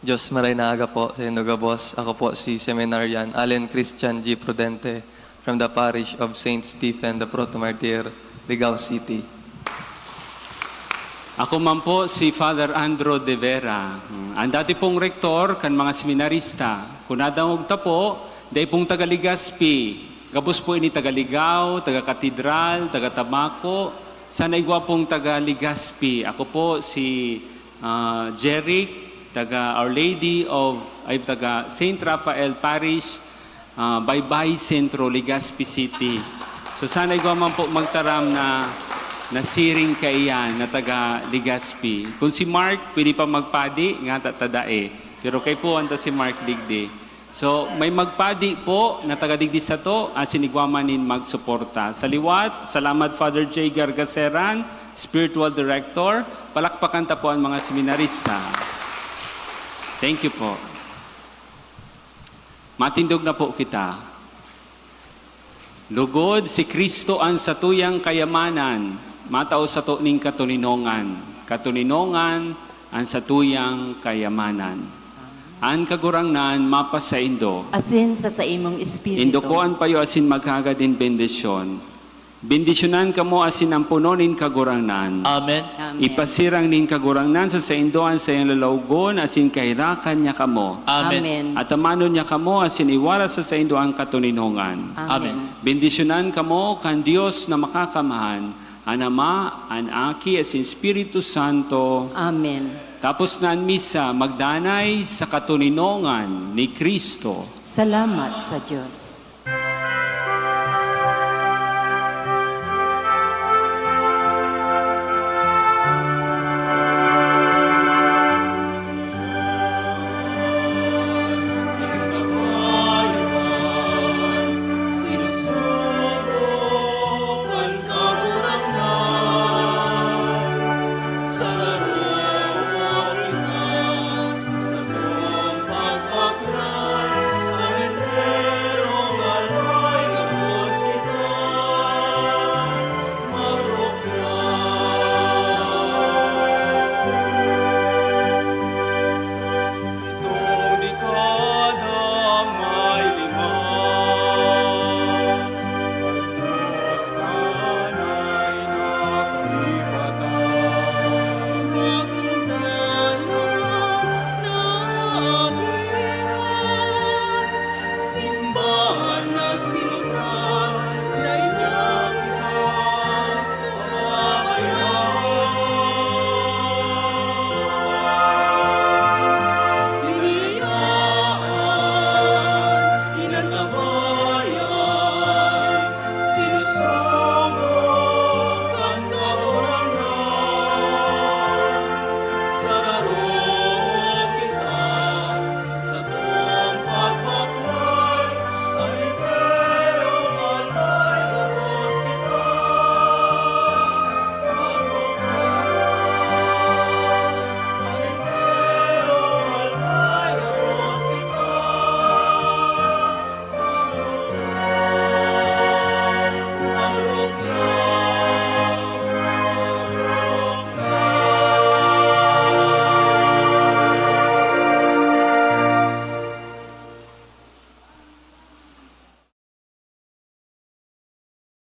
Diyos maray na aga po sa indo gabos. Ako po si Seminarian Allen Christian G. Prudente from the parish of Saint Stephen the Protomartyr, Ligao City. Ako man po si Father Andro de Vera, ang dati pong rektor kan mga seminarista. Kung nadangog ta po, dai pong taga Legazpi. Gabos po ini taga Ligao, taga Katedral, taga Tabaco. Sana igwa pong taga Legazpi. Ako po si ah, Jeric, taga Our Lady of, ay, taga Saint Raphael Parish, ah, Baybay Centro, Legazpi City. So sana igwa man po magtaram na nasiring kaiyan na taga Legazpi. Kung si Mark, pwede pa magpadi, nga ta, ta dai. Pero kay puwan ta si Mark digdi. So, may magpadi po na taga digdi sato, asin igwa man nin magsuporta. Sa liwat, salamat Father Jay Gargaseran, Spiritual Director. Palakpakan ta po ang mga seminarista. Thank you po. Matindog na po kita. Lugod si Cristo an satuyang kayamanan, matao sato nin katoninongan. Katoninongan an satuyang kayamanan. An Kagurangnan mapasaindo. Asin sa saimong espiritu. Induko an payo asin maghagad nin bendisyon. Bendisyonan kamo asin amponon nin Kagurangnan. Amen. Amen. Ipasirang nin Kagurangnan sa saindo an saiyang lalawgon asin kahirakan niya kamo. Amen. Amen. Atamanon niya kamo asin iwaras sa saindo an katoninongan. Amen. Bendisyonan kamo kan Dios na Makakamhan, an Ama, an Aki, asin Espiritu Santo. Amen. Tapos na an misa, magdanay sa katoninongan ni Cristo. Salamat sa Diyos.